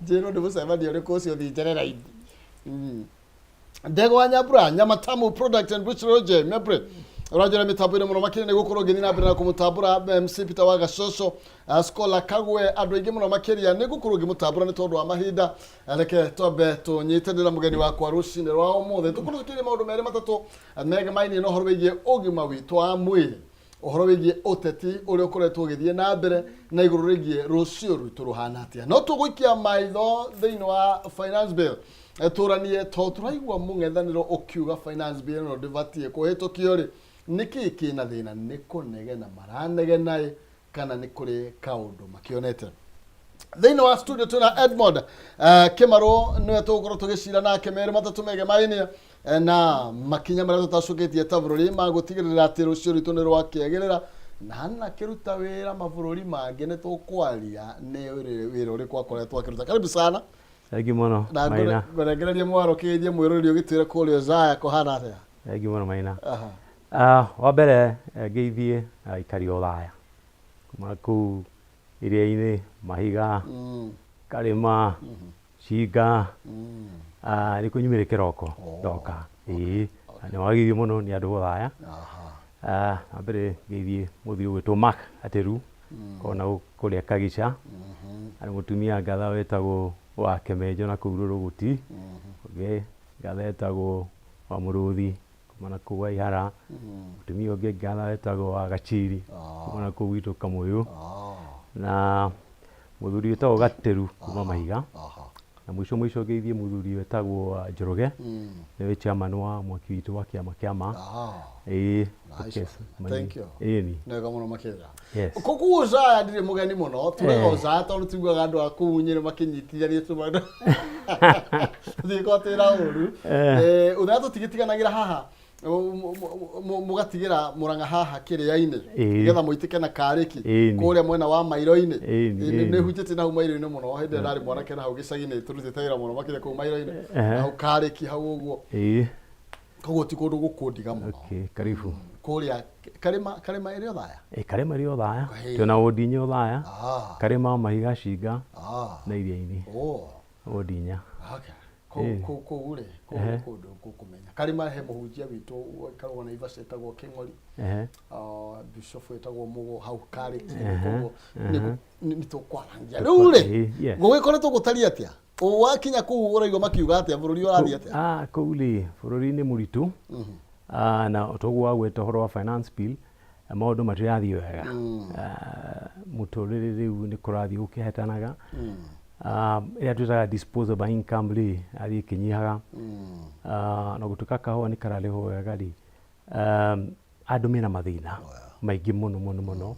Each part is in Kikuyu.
Njĩrwo nĩ mũcemanio ũrĩkũ ũcio thiĩ njere raini. Ndegwa Nyambura, Nyamatamu Product and Butchery Mebre ũranjora mĩtambo-inĩ mũno makĩria nĩ gũkorwo ngĩthiĩ na mbere na kũmũtambũra MC Peter wa Gacoco, Scholar Kagwe, andũ aingĩ mũno makĩria nĩ gũkorwo ngĩmũtambũra nĩ tondũ wa mahinda. Reke twambe tũnyitanĩra mũgeni wakwa rũcinĩ rwa ũmũthĩ, tũkorwo tũkĩaria maũndũ merĩ matatũ megemainie na ũhoro wĩgiĩ ũgima witũ wa mwĩrĩ, ũhoro wĩgiĩ ũteti ũrĩa ũkoretwo ũgĩthiĩ na mbere na igũrũ rĩgiĩ rũciũ rwitũ rũhana atĩa. No tũgũikia maitho thĩinĩ wa finance bill, tũranie to tũraigua mũng'ethanĩro ũkiuga finance bill ĩno ndĩbatiĩ kũhĩtũkio rĩ, nĩkĩĩ kĩna thĩna? Nĩ kũnegena maranegena ĩ kana nĩ kũrĩ kaũndũ makĩonete? Thĩinĩ wa studio twĩna Edmond Kĩmarũ, nĩwe tũgũkorwo tũgĩcira nake merĩ matatũ megemainie na makinya marĩa tũtacũkĩtie ta bũrũri ma gũtigĩrĩra atĩ rũciũ rwitũ nĩ rwakĩagĩrĩra, na anakĩruta wĩra mabũrũri mangĩ nĩ tũkwaria nĩ wĩra ũrĩkũ akoretwo akĩruta. Karibu sana. Thengiũ mũno. Na Maina. Ngũrengererie mwaro kĩgeithie mwĩroreri ũgĩtwĩre kũrĩa Othaya kũhana atĩa. Thengiũ mũno, Maina. Wa mbere ngeithie aikari a Othaya kuma kũu iria-inĩ, Mahiga, Karĩma, Cinga, nĩkuo nyumĩre kĩroko ndoka. Ĩĩ, na nĩ wageithio mũno nĩ andũ a Othaya. Wa mbere ngeithie mũthuri ũgwĩtwo Mark Ateru, kona kũrĩa Kagica. Harĩ mũtumia ngatha wĩtagwo wa Kĩmenjo na kũu Rũrũgũti. Ũngĩ ngatha etagwo wa Mũrũthi kuma na kũu Waihara. Mũtumia ũngĩ ngatha wetagwo wa Gachiri kuma na kũu gwitũ Kamũyũ. Na mũthuri wĩtagwo Gatĩru kuma Mahiga. Na mũico mũico ngeithie mũthuri wĩtagwo Njoroge, nĩwe chairman wa mwaki witũ wa kĩama kĩa ma. Ĩĩ. Nice okay, one. Thank you. Ĩni. Nĩwega mũno makĩria. Yes. Kũu Othaya ndirĩ mũgeni mũno, tugaga Othaya tondũ tugaga andũ a kũu Nyĩrĩ makĩnyitithania tuma tũtingĩkorwo twĩna ũru. Othaya tũtigĩtiganagĩra haha, mũgatigĩra Mũrang'a haha kĩrĩa-inĩ nĩgetha mũitĩke na Karĩki kũrĩa mwena wa Mairo-inĩ. Nĩ hunjĩtie na hau Mairo-inĩ mũno hĩndĩ ĩrĩa ndarĩ mwanake na hau gĩcagi-inĩ tũrutĩte wĩra mũno makĩria kũu Mairo-inĩ, hau Karĩki hau ũguo. Koguo ti kũndũ gũkũndiga mũno. Okay, karibu. Kũrĩa Karĩma, Karĩma ĩrĩ Othaya? Ĩ, Karĩma ĩrĩ Othaya. Twĩna wodi inya Othaya. Karĩma, Mahiga, Cinga na Iria-inĩ. Wodi inya. Okay. Kũu kũu kũu rĩ, kũu nĩ kũndũ ngũkũmenya. Karĩma he mũhunjia witũ waikaragwo Naivasha etagwo Kĩng'ori. Bishop wĩtagwo Mũgo hau Karĩki. Koguo nĩ tũkwarangia. Rĩu rĩ, gũgĩkoretwo gũtariĩ atĩa? Wakinya kũu ũraigua makiuga atĩa? Bũrũri ũrathiĩ atĩa? Kũu rĩ, bũrũri nĩ mũritũ. Na toguo wagweta ũhoro wa finance bill, maũndũ matirathiĩ wega. Mũtũrĩre rĩu nĩ kũrathiĩ gũkĩhetanaga. Ĩrĩa twĩtaga disposable income rĩ, ĩrathiĩ ĩkĩnyihaga. Na gũtuĩka kahũa nĩ kararĩhwo wega rĩ, andũ mena mathĩna maingĩ mũno mũno mũno.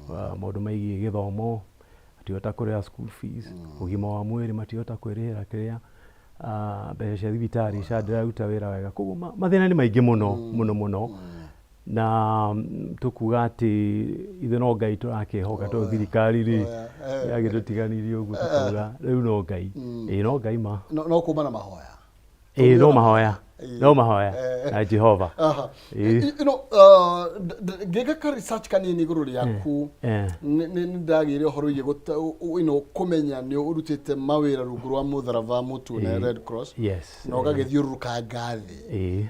Maũndũ megiĩ gĩthomo, matirahota kũrĩha school fees, ũgima wa mwĩrĩ matirahota kwĩrĩhĩra kĩrĩa, mbeca cia thibitarĩ SHA ndĩraruta wĩra wega. Koguo mathĩna nĩ maingĩ mũno mũno mũno. Na tũkuga atĩ ithuĩ no Ngai tũrakĩhoka tondũ thirikari rĩ yagĩtũtiganĩirie ũguo tũkauga rĩu no Ngai. Ĩĩ no Ngai ma. No kuma na mahoya. Ĩĩ no mahoya. No mahoya na Jehova. Ĩĩ. Ngĩka ka research kanini igũrũ rĩaku, nĩ ndagĩire ũhoro wĩgiĩ kũmenya nĩ ũrutĩte mawĩra rungu rwa mũtharaba mũtune, Red Cross. Yes. Na ũgagĩthiũrũrũkanga thĩ.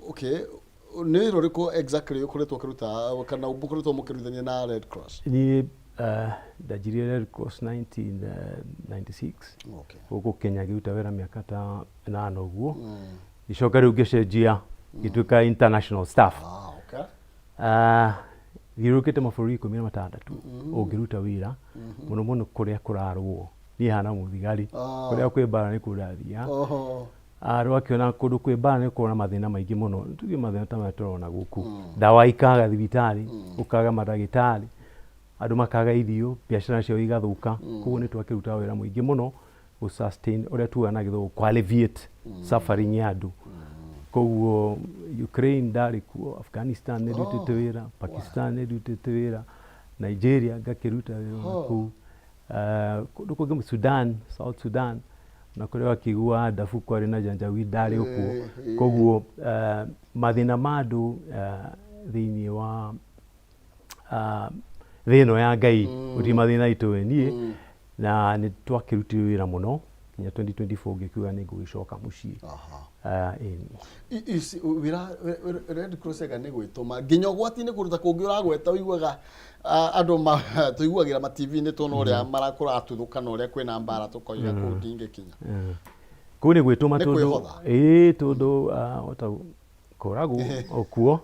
Okay, nĩ wĩra ũrĩkũ exactly ũkoretwo ũkĩruta kana mũkoretwo mũkĩrutithania na Red Cross? Niĩ ndanjirie Red Cross 1996 gũkũ Kenya, ngĩruta wĩra mĩaka ta ĩnana ũguo. Ngĩcoka rĩu ngĩcenjia ngĩtuĩka international staff. Thiũrũrũkĩte mabũrũri 16 ũngĩruta wĩra, mũno mũno kũrĩa kũrarũo. Niĩ hana mũthigari, kũrĩa kwĩ mbara nĩkuo ndathiaga. Rĩu akĩona kũndũ kwĩ mbara nĩ gũkoragwo na mathĩna maingĩ mũno. Tuge mathĩna ta maya tũrona gũkũ. Ndawa ikaga thibitarĩ, gũkaga mandagĩtarĩ, andũ makaga irio, biacara ciao igathũka. Koguo nĩ twakĩrutaga wĩra mũingĩ mũno gũ sustain ũrĩa tugaga na gĩthũngũ kũ alleviate suffering ya andũ. Koguo Ukraine ndarĩ kuo, Afghanistan nĩ ndutĩte wĩra, Pakistan nĩ ndutĩte wĩra, Nigeria ngakĩruta wĩra ona kũu. Kũndũ kũngĩ Sudan, South Sudan, na kũrĩa wakĩigua Darfur kwarĩ na Janjaweed ndarĩ o kuo. Koguo mathĩna ma andũ thĩinĩ wa Thĩ ĩno ya Ngai gũtirĩ mathĩna itũĩ niĩ, na nĩ twakĩrutire wĩra mũno nginya 2024 ngĩkiuga nĩ ngũgĩcoka mũciĩ. Ah, ĩni. Wĩra Red Cross ega nĩ gwĩtũma nginya ũgwati-inĩ kũndũ ta kũngĩ ũragweta ũiguaga andũ tũiguagĩra ma TV-inĩ tuona ũrĩa marakũratuthũkana ũrĩa kwĩna mbara tũkoiga kũu ndingĩkinya. Kũu nĩ gwĩtũma Nĩ tondũ kwĩhotha. Ĩĩ, tondũ ota kũragwo okuo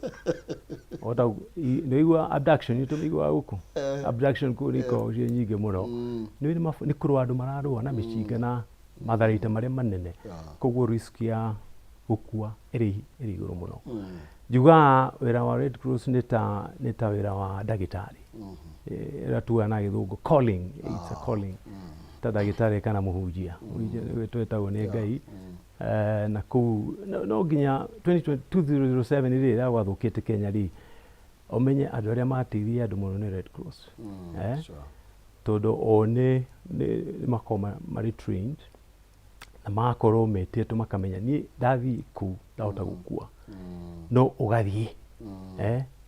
ota nĩũigua abduction nĩ tũmĩiguaga gũkũ, abduction kũu nĩ ikoragwo ciĩ nyingĩ mũno. Nĩ kũrũa andũ mararũa na mĩcinga na matharaita marĩa manene, koguo risk ya gũkua ĩrĩ igũrũ mũno. Njugaga wĩra wa Red Cross nĩ ta wĩra wa ndagĩtarĩ, ĩrĩa tugaga na gĩthũngũ calling, it's a calling, ta ndagĩtarĩ kana mũhunjia. Mũhunjia nĩwe twetagwo nĩ Ngai. Na kũu no nginya 2007 rĩ, rĩrĩa gwathũkĩte Kenya rĩ, ũmenye andũ arĩa mateithirie andũ mũno nĩ Red Cross. Tondũ o nĩ makoragwo marĩ trained na magakorwo metĩtwo makamenya niĩ ndathiĩ kũu ndahota gũkua, no ũgathiĩ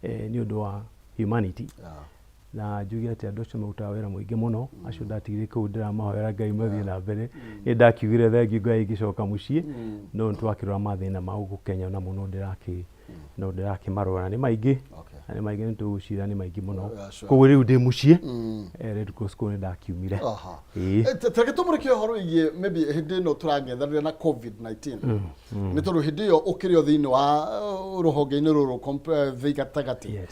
nĩ ũndũ wa humanity. Na njuge atĩ andũ acio marutaga wĩra mũingĩ mũno, acio ndatigire kũu ndĩramahoera Ngai mathiĩ na mbere. Nĩ ndakiugire thengiũ Ngai ngĩcoka mũciĩ, no nĩ twakĩrora mathĩna ma gũkũ Kenya ona mũno no ndĩrakĩmarora nĩ maingĩ. Na nĩ maingĩ, nĩ tũgũcira nĩ maingĩ mũno. Koguo rĩu ndĩ mũciĩ, Red Cross kũu nĩ ndakiumire. Ĩĩ. Tareke tũmũrĩke ũhoro wĩgiĩ maybe hĩndĩ ĩno tũrang'ethanĩra na COVID-19, nĩ tondũ hĩndĩ ĩyo ũkĩrĩ o thĩinĩ wa rũhonge-inĩ rũrũ thĩ gatagatĩ.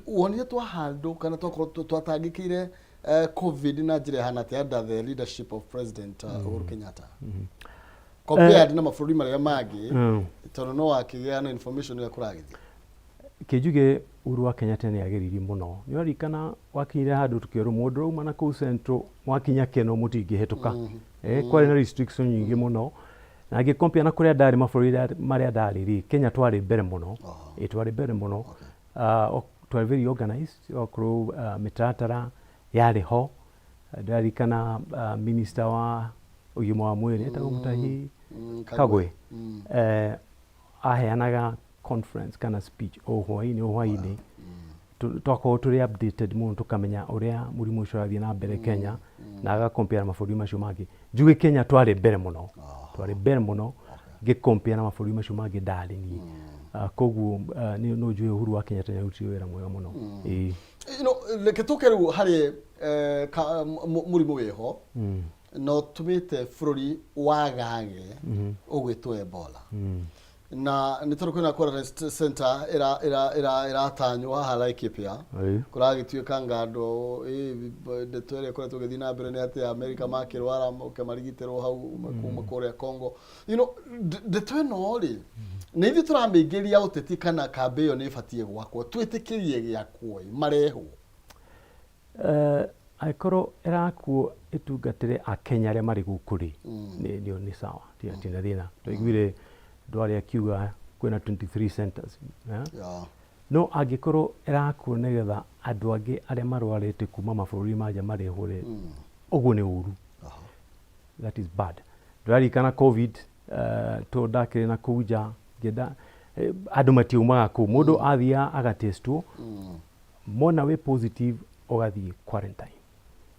Wonire twa handũ kana twakorwo twatangĩkĩire COVID na njĩra ĩhana atĩa under the leadership of President Uhuru Kenyatta compared na mabũrũri marĩa mangĩ, tondũ no wakĩgĩa na information ũrĩa kũragĩthiĩ? Kĩnjuge Uhuru wa Kenyatta nĩ ageririe mũno. Nĩ ũraririkana wakinyire handũ tũkĩerwo mũndũ ũrauma na kũu Central mwakinya Keno mũtingĩhĩtũka. Kwarĩ na restriction nyingĩ mũno. Na ngĩ compare na kũrĩa ndarĩ, mabũrũri marĩa ndarĩ rĩ, Kenya twarĩ mbere mũno. Ĩ, twarĩ mbere mũno. Twarĩ very organized, okorwo mĩtaratara yarĩ ho. Ndĩraririkana minister wa ũgima wa mwĩrĩ etagwo Mutahi Kagwe. Aheanaga conference kana speech o hwainĩ o hwainĩ. Twakorwo tũrĩ updated mũno, tũkamenya ũrĩa mũrimũ ũcio ũrathiĩ na mbere Kenya, na aga compare na mabũrũri macio mangĩ. Njuge Kenya twarĩ mbere mũno, twarĩ mbere mũno ngĩ compare na mabũrũri macio mangĩ ndarĩ niĩ. Koguo no njuge Uhuru wa Kenyatta nĩ arutire wĩra mwega mũno. Ĩĩ. Reke tũke rĩu harĩ mũrimũ wĩho na ũtũmĩte bũrũri wagage ũgwĩtwo Ebola, na nĩ tondũ kwĩna quarantine center ĩratanywo haha Laikipia. Kũragĩtuĩka nga andũ ndeto ĩrĩa ĩkoretwo ĩgĩthiĩ na mbere nĩ atĩ Amerika makĩrwara moke marigitĩrwo hau kuma kũrĩa Congo. Ndeto ĩno rĩ, nĩ ithuĩ tũramĩingĩria ũteti kana kambĩ ĩyo nĩ ĩbatiĩ gwakwo, twĩtĩkĩrie gĩakwo ĩ marehwo? Angĩkorwo ĩrakuo ĩtungatĩre Akenya arĩa marĩ gũkũ rĩ, nĩ sawa, tina thĩna. Twaiguire Ndwari akiuga kwĩna 23 centers, eh? No angĩkorwo ĩrakuo nĩgetha andũ angĩ arĩa marwarĩte kuma mabũrũri ma nja marehwo rĩ, ũguo nĩ ũru. That is bad. Ndĩraririkana COVID, tondũ ndakĩrĩ na kũu nja ngĩenda andũ matiumaga kũu, mũndũ athiaga agatestwo, mona wĩ positive ũgathiĩ quarantine,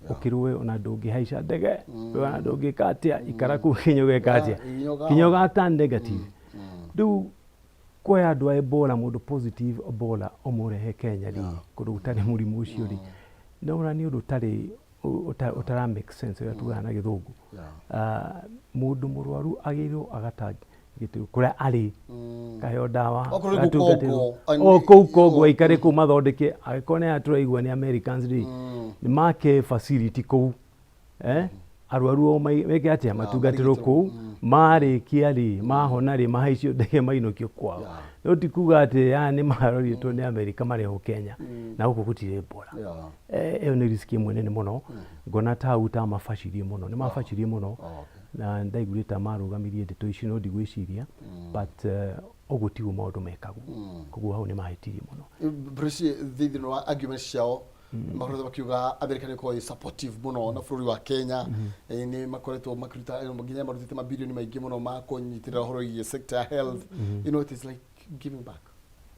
ũkĩrwo we ona ndũngĩhaica ndege, we ona ndũngĩka atĩa, ikara kũu nginya ũgeka atĩa, nginya ũkahona. Nginya ũgata negative. Rĩu kuoya andũ a Ebola, mũndũ positive Ebola, ũmũrehe Kenya rĩ, kũndũ gũtarĩ mũrimũ ũcio rĩ, nĩwona nĩ ũndũ ũtarĩ ũtara make sense, ũrĩa tugaga na gĩthũngũ. Mũndũ mũrwaru agĩrĩirwo agatangĩtwo kũrĩa arĩ, kaheo ndawa, Okorwo nĩ agatungatĩrwo. Congo, O kũu Congo aikare kũu mathondeke, angĩkorwo nĩ aya tũraigua nĩ Americans rĩ, nĩ make facility kũu, arwaru o meke atĩa, matungatĩrwo marigitwo. Kũu marĩkia rĩ, mahona rĩ, mahaicio ndege mainũkio kwao. No ti kuga atĩ aya nĩ marorĩtwo nĩ Amerika marehwo Kenya na gũkũ gũtirĩ Ebola. Ĩyo nĩ risk ĩmwe nene mũno. Ngona ta hau ta mabacirie mũno, nĩ mabacirie mũno. Na ndaiguire ta marũgamirie ndeto ici, no ndigwĩciria, but ũguo tiguo maũndũ mekagwo, koguo hau nĩ mahĩtirie mũno. Bruce, thĩinĩ wa argument ciao makoretwo makiuga America nĩ ĩkoragwo ĩ supportive mũno na bũrũri wa Kenya. Nĩ makoretwo makĩruta nginya marutĩte mabilioni maingĩ mũno ma kũnyitĩrĩra ũhoro wĩgiĩ sector ya health. It is like giving back.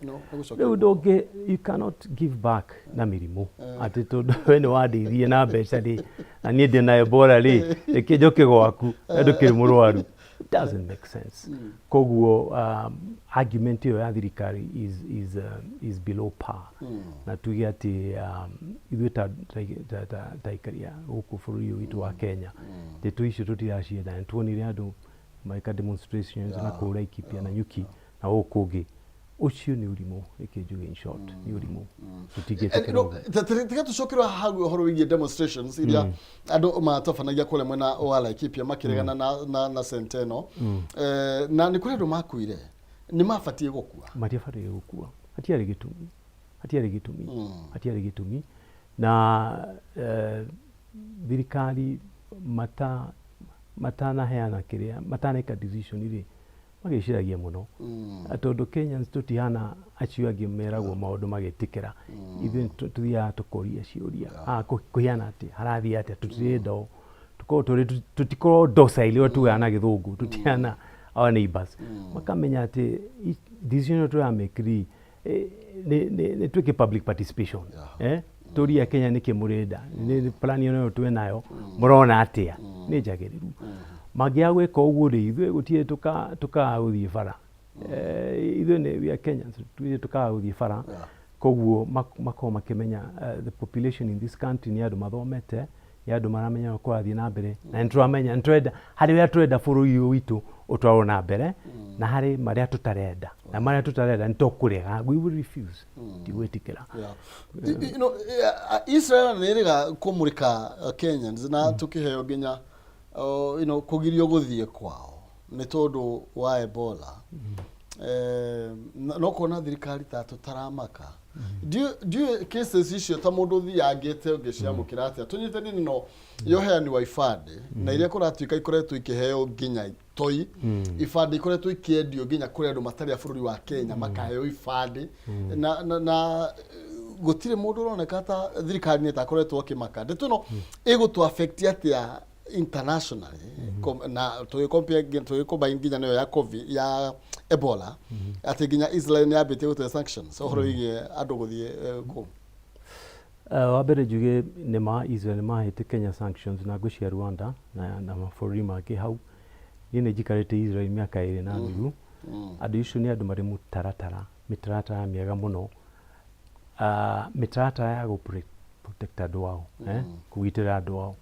No, nĩ gũcokia. Rĩu ndũngĩ, you cannot give back na mĩrimũ atĩ tondũ we nĩ wandeithirie na mbeca rĩ, na niĩ ndĩ na Ebola rĩ, reke njũke gwaku na ndũkĩrĩ mũrwaru. It doesn't make sense. Koguo argument ĩyo ya thirikari is below par. Na tuge atĩ ithuĩ ta aikari a gũkũ bũrũri ũyũ witũ wa Kenya, ndeto icio tũtiracienda. Nĩ tuonire andũ magĩka demonstrations na kũu Laikipia na Nyuki na gũkũ kũngĩ. Ũcio nĩ ũrimũ, reke njuge in short, nĩ ũrimũ. Tũtingĩtĩkĩra ũguo. Tiga tũcokerwo haha ũhoro wĩgiĩ demonstrations iria andũ matabanagia kũrĩa mwena wa Laikipia makĩregana na Centeno. Na nĩ kũrĩ andũ makuire, nĩ mabatiĩ gũkua? Matiabataire gũkua, hatiarĩ gĩtũmi, hatiarĩ gĩtũmi, hatiarĩ gĩtũmi. Na thirikari matanaheana kĩrĩa, mataneka decision rĩ, magĩciragia mũno, tondũ Kenyans tũtihana acio angĩ meragwo maũndũ magĩtĩkĩra. Ithuĩ tũthiaga tũkoria ciũria. Ah, kũhiana atĩa, harathiĩ atĩa, tũtirenda ũũ, tũkorwo tũrĩ, tũtikorwo docile ũrĩa tugaga na Gĩthũngũ, tũtihana our neighbors. Makamenya atĩ decision ĩyo tũramake rĩ, nĩ twĩke public participation, tũrie Kenya nĩkĩ mũrenda, nĩ plan ĩno twĩnayo, mũrona atĩa, nĩ njagĩrĩru. Mangĩaga gwĩka ũguo rĩ, ithuĩ gũtirĩ tũkaga gũthiĩ bara. Ithuĩ nĩ, we are Kenyans, tũtirĩ tũkaga gũthiĩ bara. Koguo makorwo makĩmenya the population in this country nĩ andũ mathomete, nĩ andũ maramenya ũrĩa kũrathiĩ na mbere, na nĩ tũramenya, nĩ tũrenda harĩ ũrĩa tũrenda bũrũri ũyũ witũ ũtwarwo na mbere, na harĩ marĩa tũtarenda, na marĩa tũtarenda nĩ tũkũrega, we will refuse, tigwĩtĩkĩra. Yeah. Israel nĩ ĩrĩga kũmũrĩka Kenyans na tũkĩheo nginya kũgirio gũthiĩ kwao nĩ tondũ wa Ebola. No kuona thirikari ta tũtaramaka. Ndiũĩ cases icio ta mũndũ ũthiangĩte ũngĩciamũkĩra atĩa. Tũnyite nini no ya ũheani wa ibandĩ na iria kũratuĩka ikoretwo ikĩheo nginya itoi, ibandĩ ikoretwo ikĩendio nginya kũrĩ andũ matarĩ a bũrũri wa Kenya, makaheo ibandĩ na gũtirĩ mũndũ ũroneka ta thirikari nĩ ĩtakoretwo akĩmaka. Ndeto ĩno ĩgũtũ affect atĩa internationally, na tũgĩcombine nginya nayo ya COVID, ya Ebola, atĩ nginya Israel nĩ yambĩtie gũtũhe sanctions ũhoro wĩgiĩ andũ gũthiĩ kũu? Wa mbere njuge nĩ ma Israel nĩ mahete Kenya sanctions, na ngwĩciria Rwanda na mabũrũri mangĩ hau. Niĩ nĩ njikarĩte Israel mĩaka 2.5. Andũ icio nĩ andũ marĩ mũtaratara, mĩtaratara mĩega mũno, mĩtaratara ya gũ protect andũ ao, kũgitĩra andũ ao,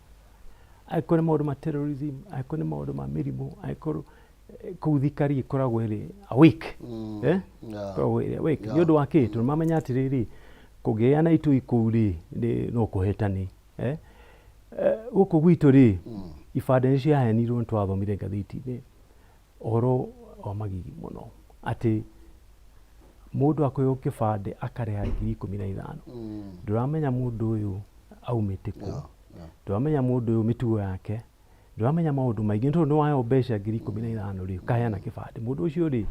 angĩkorwo nĩ maũndũ ma terrorism, angĩkorwo nĩ maũndũ ma mĩrimũ, angĩkorwo kũu thirikari ĩkoragwo ĩrĩ awake, ĩkoragwo ĩrĩ awake. Nĩ ũndũ wa kĩ? Tondũ mamenya atĩrĩrĩ, kũngĩgĩa na itui kũu rĩ, no kũhetane. Gũkũ gwitũ rĩ, ibandĩ nĩ ciaheanirwo, nĩ twathomire ngathĩti-inĩ ũhoro wa magigi mũno atĩ mũndũ akũheo kĩbandĩ akarĩha 15,000. Ndũramenya mũndũ ũyũ aumĩte kũ, ndũramenya mũndũ ũyũ mĩtugo yake, ndũramenya maũndũ maingĩ, nĩ tondũ nĩ waheo mbeca 15,000 rĩ, ũkaheana kĩbandĩ. Mũndũ ũcio rĩ,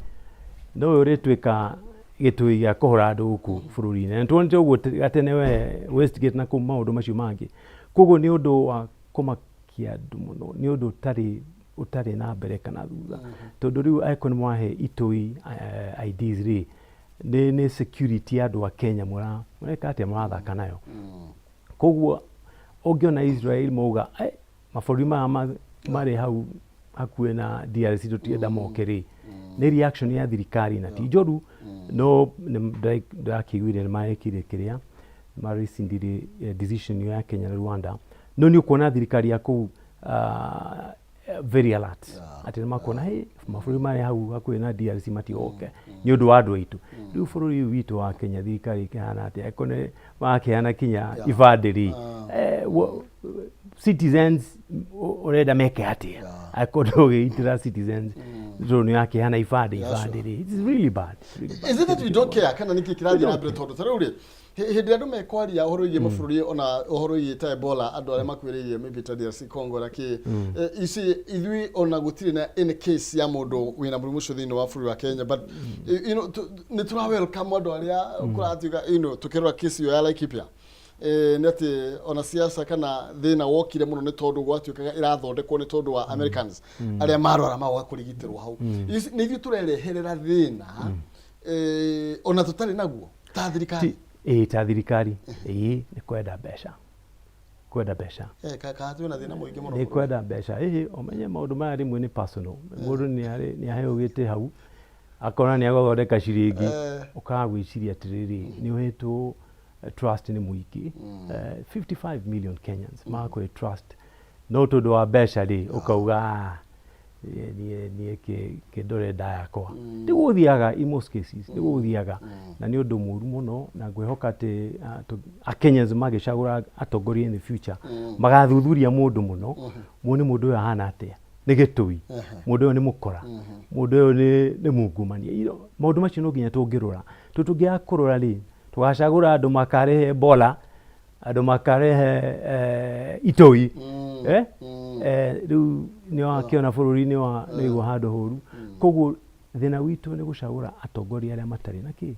nowe ũrĩtuĩka gĩtũi gĩa kũhũra andũ gũkũ bũrũri-inĩ. Na nĩtuonete ũguo gatene we Westgate na kũu maũndũ macio mangĩ. Koguo nĩ ũndũ wa kũmakia andũ mũno, nĩ ũndũ ũtarĩ na mbere kana thutha, tondũ rĩu angĩkorwo nĩ mwahe itũi IDs rĩ, nĩ security ya andũ a Kenya mũreka atĩa, mũrathaka nayo. Koguo ũngĩona Israel mauga, "Mabũrũri maya marĩ hau hakuhĩ na DRC tũtirenda moke" rĩ, nĩ reaction ya thirikari na ti njũru. No ndĩrakĩiguire nĩ marekire kĩrĩa marescindire decision ĩyo ya Kenya na Rwanda, no nĩ ũkuona thirikari ya kũu very alert, atĩ nĩ makuona, hey, mabũrũri marĩa hau hakuhĩ na DRC matigoke nĩ ũndũ wa andũ aitũ. Rĩu bũrũri ũyũ witũ wa Kenya, thirikari ĩkĩhana atĩa angĩkorwo nĩ makĩheana kinya ibandĩ rĩ, citizens ũrenda meke atĩa angĩkorwo ndũgĩitĩra citizens tondũ nĩ wakĩheana ibandĩ ibandĩ rĩ? It's really bad. It's really bad. Is it that we don't care kana nĩkĩ kĩrathiĩ na mbere? Tondũ ta rĩu rĩ, hĩndĩ ĩrĩa andũ mekwaria ũhoro wĩgiĩ mabũrũri, ona ũhoro wĩgiĩ ta Ebola, andũ arĩa makuĩrĩire maybe ta DRC Congo na kĩ, ici ithuĩ ona gũtirĩ na any case ya mũndũ wĩna mũrimũ ũcio thĩinĩ wa bũrũri wa Kenya, but nĩ tũra welcome andũ arĩa kũratuĩka, tũkĩrora case ĩyo ya Laikipia, nĩ atĩ ona siasa kana thĩna wokire mũno nĩ tondũ gwatuĩkaga ĩrathondekwo nĩ tondũ wa Americans arĩa marwara magoka kũrigitĩrwo hau. Nĩ ithuĩ tũrereherera thĩna. Ona tũtarĩ naguo ta thirikari. Ĩĩ, ta thirikari, ĩĩ, nĩ kwenda mbeca, kwenda mbeca. Kana twĩna thĩna mũingĩ mũno nĩ bũrũri. Kwenda mbeca, ĩhĩ, ũmenye maũndũ maya rĩmwe nĩ personal. Mũndũ nĩ aheo gĩtĩ hau akona nĩ agũthondeka ciringi, ũkaga gwĩciria atĩrĩrĩ, nĩ ũhetwo trust nĩ mũingĩ, 55 million Kenyans magakũhe trust, no tondũ wa mbeca rĩ, ũkauga, "Ah, niĩ kĩndore nda yakwa." Nĩguo ũthiaga in most cases, nĩguo ũthiaga, na nĩ ũndũ mũru mũno, na ngwĩhoka atĩ Akenyans magĩcagũra atongoria in the future magathuthuria mũndũ mũno, muone mũndũ ũyũ ahana atĩa, nĩ gĩtũi, mũndũ ũyũ nĩ mũkora, mũndũ ũyũ nĩ mungumania. Maũndũ macio no nginya tũngĩrora, tondũ tũngĩaga kũrora rĩ, tũgacagũra andũ makarehe Ebola, andũ makarehe itoi. Rĩu nĩ wakĩona bũrũri nĩ wa nĩ handũ horu. Koguo thĩna witũ nĩ gũcagũra atongoria arĩa matarĩ na kĩ,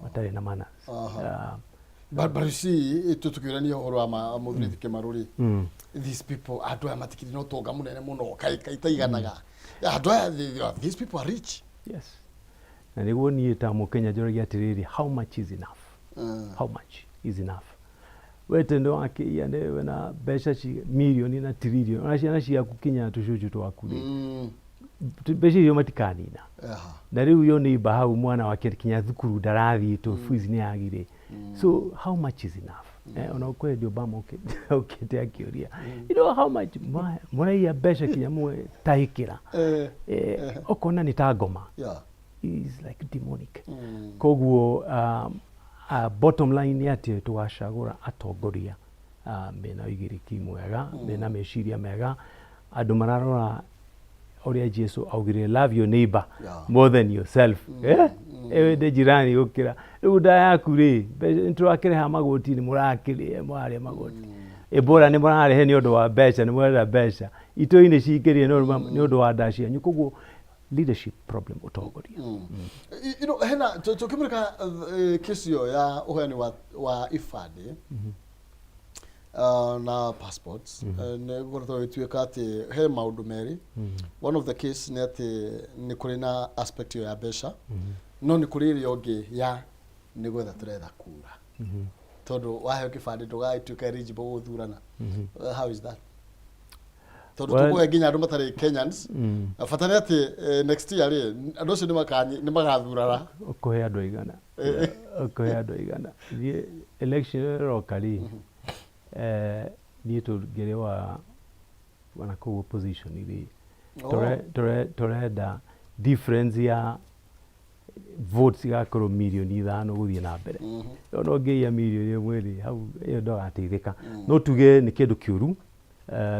matarĩ na manners. Aha. But you see, tũkĩũrania ũhoro wa mũthuri Kĩmaru rĩ, these people, andũ aya matikĩrĩ na ũtonga mũnene mũno kai taiganaga andũ aya, these people are rich. Yes, na nĩguo niĩ ta mũkenya njũragia atĩrĩrĩ, how much is enough? How much is enough? We tendo wakĩiya nĩ wena mbeca ci mirioni na tiririoni, ona ciana ciaku kinya tũcũcũ twaku rĩ, mbeca icio matikanina. Na rĩu yo nĩ imba hau mwana wake kinya thukuru ndarathiĩ to fees nĩ yagire. So how much is enough? Ona kwendia Obama okĩte akĩũria, you know how much mũraiya mbeca kinya mũtahĩkĩra? Ũkona nĩ ta ngoma, is like demonic. Koguo bottom line nĩ atĩ tũgacagũra atongoria mena ũigĩrĩki mwega, mena meciria mega, andũ mararora ũrĩa Jesu augire, "Love your neighbor more than yourself." Wende jirani gũkĩra rĩu nda yaku rĩ. Mbeca nĩ tũrakĩrĩha magoti, nĩ mũrakĩrĩa, mũrarĩa magoti. Ebola nĩ mũrarehe nĩ ũndũ wa mbeca, nĩ mũrenda mbeca. Itoi nĩ cingĩrire nĩ ũndũ wa nda cianyu. Koguo leadership problem, ũtongoria. Hena tũkĩmũrĩka kesi ĩyo ya ũheani wa ibandĩ na passports, nĩ gũkoretwo gũgĩtuĩka atĩ he maũndũ merĩ. One of the case nĩ atĩ nĩ kũrĩ na aspect ĩyo ya mbeca, no nĩ kũrĩ ĩrĩa ĩngĩ ya nĩ gwetha tũretha kura, tondũ waheo kĩbandĩ ndũgagĩtuĩka eligible gũthurana. How is that? Tondũ tũkũhe nginya andũ matarĩ Kenyans, bata nĩ atĩ next year rĩ, andũ acio nĩ magathurana. Ũkũhe andũ aigana? Ũkũhe andũ aigana? Thiĩ election ĩyo ĩroka rĩ, niĩ tũngĩrĩ wa wana kũu opposition rĩ, tũrenda difference ya votes igakorwo mirioni 5 gũthiĩ na mbere. Ona ũngĩiya mirioni 1 rĩ, hau ĩyo ndũgateithĩka. No tuge nĩ kĩndũ kĩũru.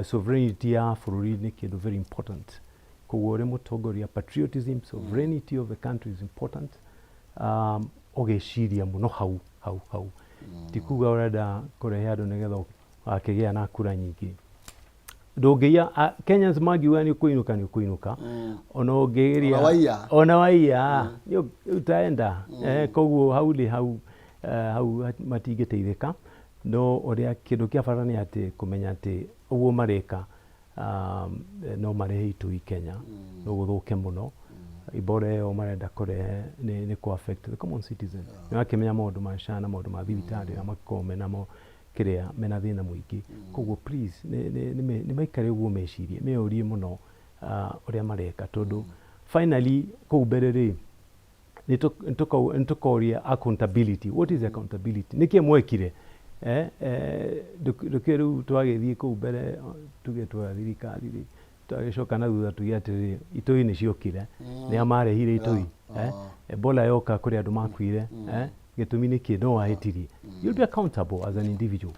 Sovereignty ya bũrũri nĩ kĩndũ very important. Koguo ũrĩ mũtongoria, patriotism, sovereignty of the country is important. Ũgeciria mũno hau hau hau, ti kuga ũrenda kũrehe andũ nĩgetha wakĩgĩa na kura nyingĩ. Ndũngĩiya Kenyans mangiuga nĩ ũkũinũka, nĩ ũkũinũka, ona ũngĩgeria. Ona waiya. Ona waiya nĩ utaenda. Koguo hau nĩ hau, hau matingĩteithĩka. No ũrĩa kĩndũ kĩa bata nĩ atĩ kũmenya atĩ ũguo mareka, no marehe itui Kenya, no gũthũke mũno. Ebola ĩyo marenda kũrehe nĩ kũ affect the common citizen. Nĩ wakĩmenya maũndũ ma SHA na maũndũ ma thibitarĩ na makoragwo menamo kĩrĩa mena thĩna mũingĩ. Koguo please nĩ maikare ũguo, mecirie, meyũrie mũno ũrĩa mareka, tondũ finally kũu mbere rĩ, nĩ tũkoria accountability. What is accountability? Nĩkĩ mwekire? Ndũkĩ rĩu twagĩthiĩ kũu mbere, tuge twoya thirikari rĩ, twagĩcoka na thutha tuge atĩrĩrĩ, itoi nĩ ciokire, nĩ a marehire itoi? Ebola yoka, kũrĩ andũ makuire, gĩtũmi nĩ kĩ? No wahĩtirie, you'll be accountable as an individual.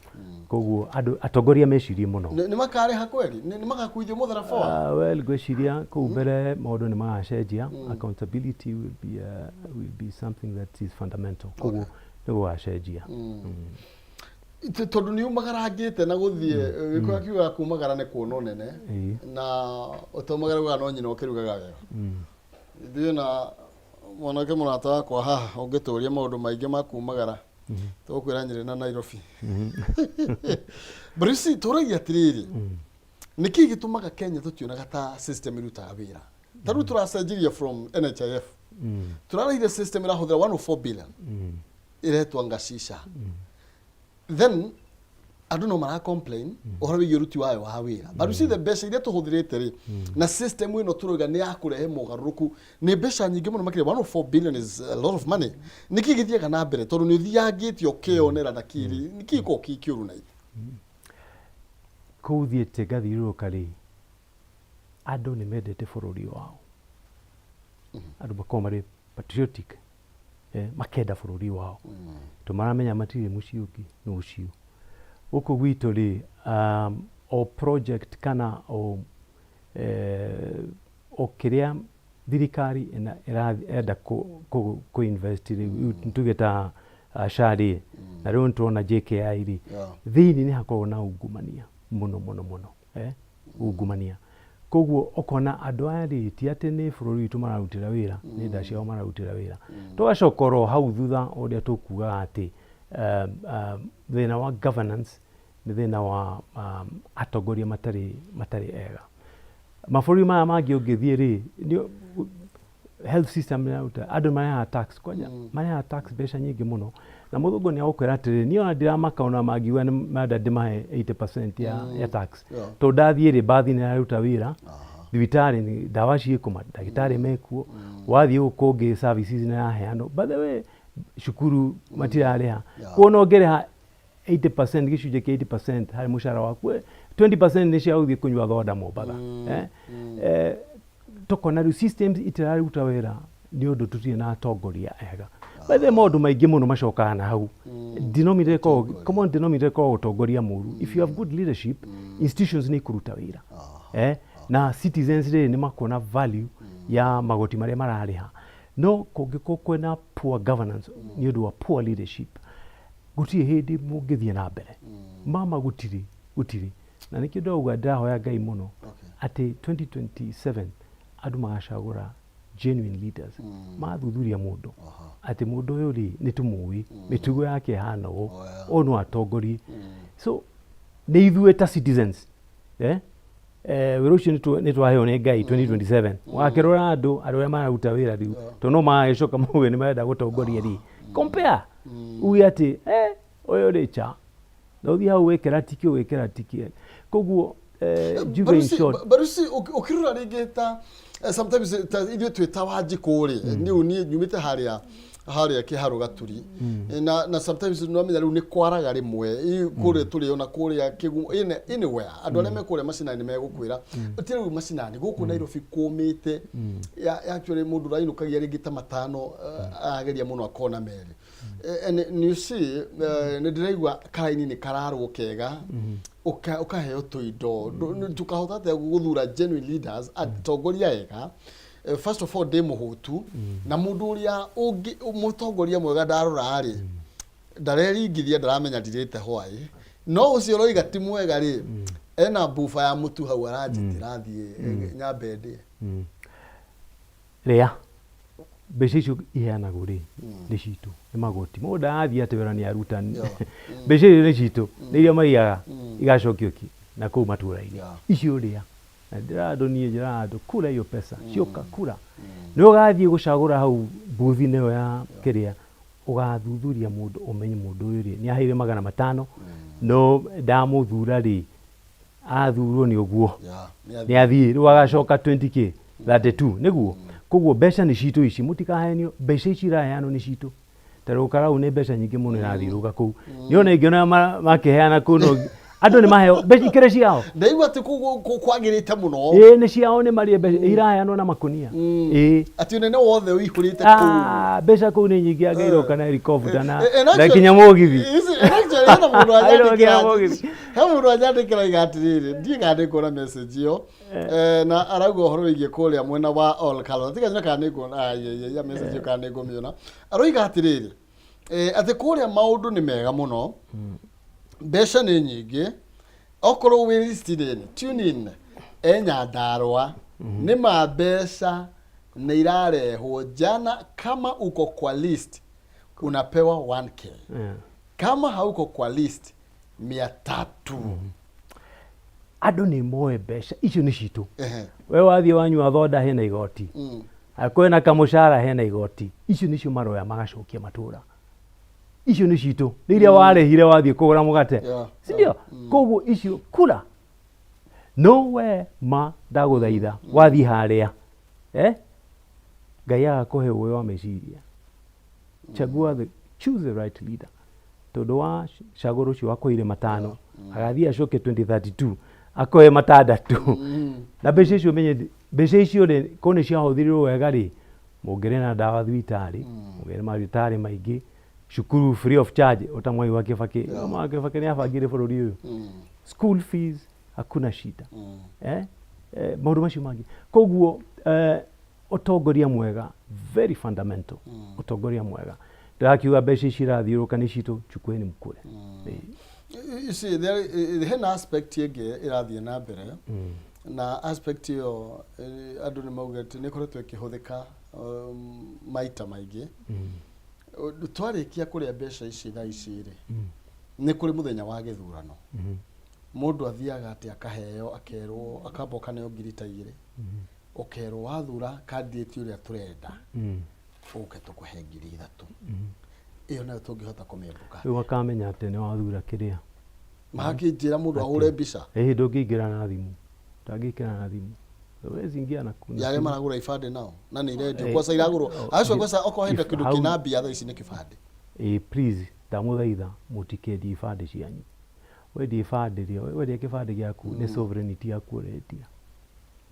Koguo andũ atongoria mecirie mũno. Nĩ makarĩha kweri? Nĩ magakuithio mũtharaba wa Well, ngwĩciria kũu mbere maũndũ nĩ magacenjia. Accountability will be something that is fundamental. Koguo nĩ gũgacenjia. Tondũ nĩ umagarangĩte na gũthiĩ gĩkũyũ akiugaga kumagara nĩ kuona ũnene, na ũtaumagara no nyina ũkĩrugaga wega. Ithuĩ na mwanake mũrata wakwa haha, ũngĩtũria maũndũ maingĩ ma kumagara, tũgũkwĩra Nyĩrĩ na Nairobi. But you see, tũragia atĩrĩrĩ, nĩkĩ gĩtũmaga Kenya tũtionaga ta system ĩrutaga wĩra? Ta rĩu tũracenjirie from NHIF, tũrarehire system ĩrahũthĩra 104 billion, ĩretwo Ngashisha. Then andũ no mara complain ũhoro wĩgiĩ ũruti wayo wa wĩra, but you see, the mbeca iria tũhũthĩrĩte rĩ na system ĩno tũrauga nĩ ya kũrehe mogarũrũku nĩ mbeca nyingĩ mũno makĩria. 104 billion is a lot of money. Nĩkĩ gĩthiaga na mbere, tondũ nĩ ũthiangĩte ũkĩonera na kĩrĩ nĩkĩ gĩkoragwo kĩ kĩũru na ithuĩ? Kũu thiĩte ngathiũrũrũka rĩ, andũ nĩ mendete bũrũri wao. Andũ makoragwo marĩ patriotic, makenda bũrũri wao to maramenya matirĩ mũciĩ ũngĩ no ũcio. Gũkũ gwitũ rĩ, o project kana o kĩrĩa thirikari ĩrenda kũ invest rĩ, tuge ta SHA rĩ, na rĩu nĩtũrona JKI rĩ, thĩinĩ nĩ hakoragwo na ungumania mũno mũno mũno, ungumania. Koguo ũkona andũ aya rĩ, ti atĩ nĩ bũrũri witũ mararutĩra wĩra, nĩ nda ciao mararutĩra wĩra. Tũgacoka oro hau thutha ũrĩa tũkugaga atĩ thĩna wa governance nĩ thĩna wa atongoria matarĩ ega. Mabũrũri maya mangĩ ũngĩthiĩ rĩ, health system nĩ andũ marĩhaga tax kwanja, marĩhaga tax mbeca nyingĩ mũno, na mũthũngũ nĩ agũkwĩra atĩrĩrĩ, niĩ ona ndiramaka ona mangiuga nĩ marenda ndĩmahe 80% ya tax, tondũ ndathiĩ rĩ, mbathi nĩ ĩraruta wĩra, thibitarĩ nĩ ndawa ciĩkũ, mandagĩtarĩ mekuo, wathiĩ gũkũ kũngĩ services nĩ iraheanwo. By the way, cukuru matirarĩha. Kuona ũngĩrĩha 80%, gĩcunjĩ kĩa 80% harĩ mũcara waku, 20% nĩ cia gũthiĩ kũnyua thoda Mombatha. Tũkona rĩu systems itiraruta wĩra nĩ ũndũ tũtirĩ na atongoria ega. By the way, maũndũ maingĩ mũno macokaga na hau. Denominator ĩkoragwo, common denominator ĩkoragwo ũtongoria mũru. If you have good leadership, institutions nĩ ikũruta wĩra, na citizens rĩ nĩ makuona value ya magoti marĩa mararĩha. No kũngĩkorwo kwĩna poor governance nĩ ũndũ wa poor leadership, gũtirĩ hĩndĩ mũngĩthiĩ na mbere, mama, gũtirĩ, gũtirĩ. Na nĩkĩo ndauga ndĩrahoya Ngai mũno atĩ 2027 andũ magacagũra genuine leaders, mathuthuria mũndũ atĩ mũndũ ũyũ rĩ, nĩ tũmũĩ mĩtugo yake ĩhana ũũ, ũyũ no atongorie. So nĩ ithuĩ ta citizens, wĩra ũcio nĩ twaheo nĩ Ngai. 2027 wakĩrora andũ arĩa mararuta wĩra rĩu, tondũ no magagĩcoka mauge nĩ marenda gũtongoria rĩ, compare, uge atĩ ũyũ rĩ cha na ũthiĩ hau wĩkĩra tiki, ũgĩkĩra tiki. Koguo njuge in short, Baruci ũkĩrora rĩngĩ ta sometimes ta ithuĩ twĩ ta Wanjikũ rĩ, niĩ niĩ nyumĩte harĩa kĩharũ Gaturi, na sometimes nĩwamenya rĩu nĩ kwaraga rĩmwe kũrĩa tũrĩ ona kũrĩa kĩgumo, anywhere andũ arĩa me kũrĩa macinani megũkwĩra ti rĩu macinani gũkũ Nairobi kũmĩte ya actually mũndũ ũrainũkagia rĩngĩ ta matano, arageria mũno akona merĩ. And you see, nĩ ndĩraigua karaini nĩ kararwo kega, ũkaheo tũindo. Tũkahota atĩa gũthura genuine leaders, atongoria ega? First of all, ndĩ mũhũtu na mũndũ ũrĩa ũngĩ mũtongoria mwega ndarora rĩ, ndareringithia, ndaramenya ndirĩte hwaĩ, no ũcio ũroiga ti mwega rĩ, ena buba ya mũtu hau aranjĩtĩra thiĩ nyambe ndĩe. Rĩa mbeca icio iheanagwo rĩ, nĩ citũ, nĩ magoti. Mũndũ ndarathiĩ atĩ wĩra nĩ aruta mbeca icio, nĩ citũ, nĩ iria maiyaga igacokio ki na kũu matũra-inĩ. Icio rĩa na ndĩra andũ, niĩ njĩraga andũ, kura hiyo pesa, cioka kura nĩ ũgathiĩ gũcagũra hau booth-inĩ ĩyo ya kĩrĩa ũgathuthuria mũndũ, ũmenye mũndũ ũyũ rĩ, nĩ aheire 500, no ndamũthura rĩ, athurwo nĩ ũguo nĩ athiĩ rĩu agacoka 20K 32 nĩguo. Koguo mbeca nĩ citũ ici, mũtikahenio, mbeca ici iraheanwo nĩ citũ. Ta rĩu karau nĩ mbeca nyingĩ mũno irathiũrũrũka kũu, nĩ ona ingĩona makĩheana kũu, no andũ nĩ maheo mbeca ikĩrĩ ciao. Ndaigua atĩ kũu kwagĩrĩte mũno. Ĩĩ, nĩ ciao, nĩ marĩe mbeca iraheanwo na makũnia, ĩĩ. Atĩ ũnene wothe ũihũrĩte kũu. Ah, mbeca kũu nĩ nyingĩ, angĩiroka na helicopter na na nginya mũgithi. And actually, hena mũndũ Aroka anyandĩkĩra mũgithi. He mũndũ anyandĩkĩra iga atĩrĩrĩ, ndiĩ kana nĩnguona message ĩyo. Na arauga ũhoro wĩgiĩ kũrĩa mwena wa Ol Kalou. Tiga nyone kana nĩnguona ya message ĩyo, kana nĩngũmĩona. Aroiga atĩrĩrĩ, atĩ kũrĩa maũndũ nĩ mega mũno, mbeca nĩ nyingĩ, okorwo wĩ listening, tune in e Nyandarua, nĩ ma mbeca nĩ irarehwo jana. Kama uko kwa list unapewa 1K, kama hauko kwa list 300. Andũ nĩ moe mbeca icio nĩ citũ. We wathiĩ wanyua thoda hena igoti. Kwĩna kamũcara hena igoti. Icio nĩcio maroya magacokia matũra. Icio nĩ citũ. Nĩ iria warĩhire wathiĩ kũgũra mũgate. Sindio? Koguo icio kura. No we ma ndagũthaitha wathiĩ harĩa. Eh? Ngai agakũhe ũĩ wa meciria. Chagua the, choose the right leader. Tondũ wa cagũra ũcio wakũheire matano, agathiĩ acoke 2032 akũhe matandatũ. Na mbeca icio menye mbeca icio rĩ, korwo nĩ ciahũthĩrirwo wega rĩ, mũngĩrĩ na ndawa thibitarĩ, mũngĩrĩ mathibitarĩ maingĩ, cukuru free of charge, ota Mwai wa Kibaki. Mwai wa Kibaki nĩ abangire bũrũri ũyũ. School fees hakuna shida. Eh? Maũndũ macio mangĩ. Koguo ũtongoria mwega very fundamental. Ũtongoria mwega. Ndĩrakiuga mbeca ici irathiũrũka nĩ citũ, chukueni mkule. You see, there, hena aspect ĩngĩ ĩrathiĩ na mbere na aspect ĩyo andũ nĩ maugĩte nĩ ĩkoretwo ĩkĩhũthĩka maita maingĩ. Twarĩkia kũrĩa mbeca ici thaa ici rĩ, nĩ kũrĩ mũthenya wa gĩthurano. Mũndũ athiaga atĩ akaheo akerwo akamba ũkaneo ngiri ta igĩrĩ, ũkerwo wathura candidate ũrĩa tũrenda ũke tũkũhe 3,000. Ĩyo nayo tũngĩhota kũmĩepuka. Rĩu akamenya atĩ nĩ wathura kĩrĩa. Makĩnjĩra mũndũ ahũre mbica. Ĩhĩ ndũngĩingĩra na thimũ. Ndangĩingĩra na thimũ. Huwezi ingia na na ya arĩa maragũra ibandĩ nao na nĩ irendio kwanza iragũrwo acio kwanza okorwo henda kĩndũ kĩna mbia thaa ici nĩ kĩbandĩ. Ĩĩ please ndamũthaitha mũtikendie ibandĩ cianyu. Wendia ibandĩ rĩ, wendia kĩbandĩ gĩaku nĩ sovereignty yaku ũrendia.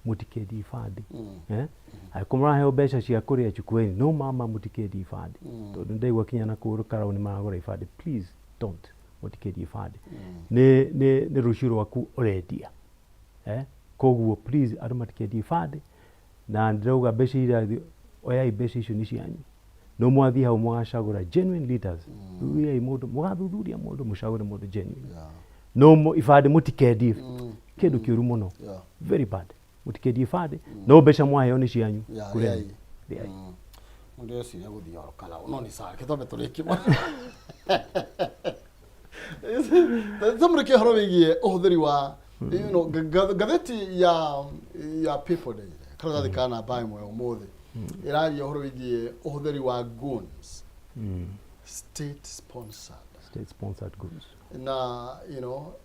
Mũtikendie ibandĩ. Eh? Angĩkorwo mũraheo mbeca cia kũrĩa chukueni, no mama mũtikendie ibandĩ. Tondũ nĩndaigua kinya na kũu Karau nĩ maragũra ibandĩ. Please don't, mũtikendie ibandĩ. Nĩ nĩ nĩ rũciũ rwaku ũrendia. Eh? Koguo please andũ matikendie ibandĩ na ndĩrauga mbeca iria oyai mbeca icio nĩ cianyu. No mwathiĩ hau mũgacagũra genuine leaders. Thuthuriai mũndũ, mũgathuthuria mũndũ mũcagũre mũndũ genuine. No ibandĩ mũtikendie. Kĩndũ kĩũru mũno. Very bad. Mũtikendie ibandĩ, no mbeca mwaheo nĩ cianyu. Kũrĩa rĩai. Mũndũ eciria gũthiĩ oro Karau no nĩ sawa, reke twambe tũrĩkie. Tũmũrĩkie ũhoro wĩgiĩ ũhũthĩri wa ngathĩti ya People Daily, karatathi ka namba ĩmwe ũmũthĩ, ĩraria ũhoro wĩgiĩ ũhũthĩri wa goons, state sponsored. State sponsored goons. Na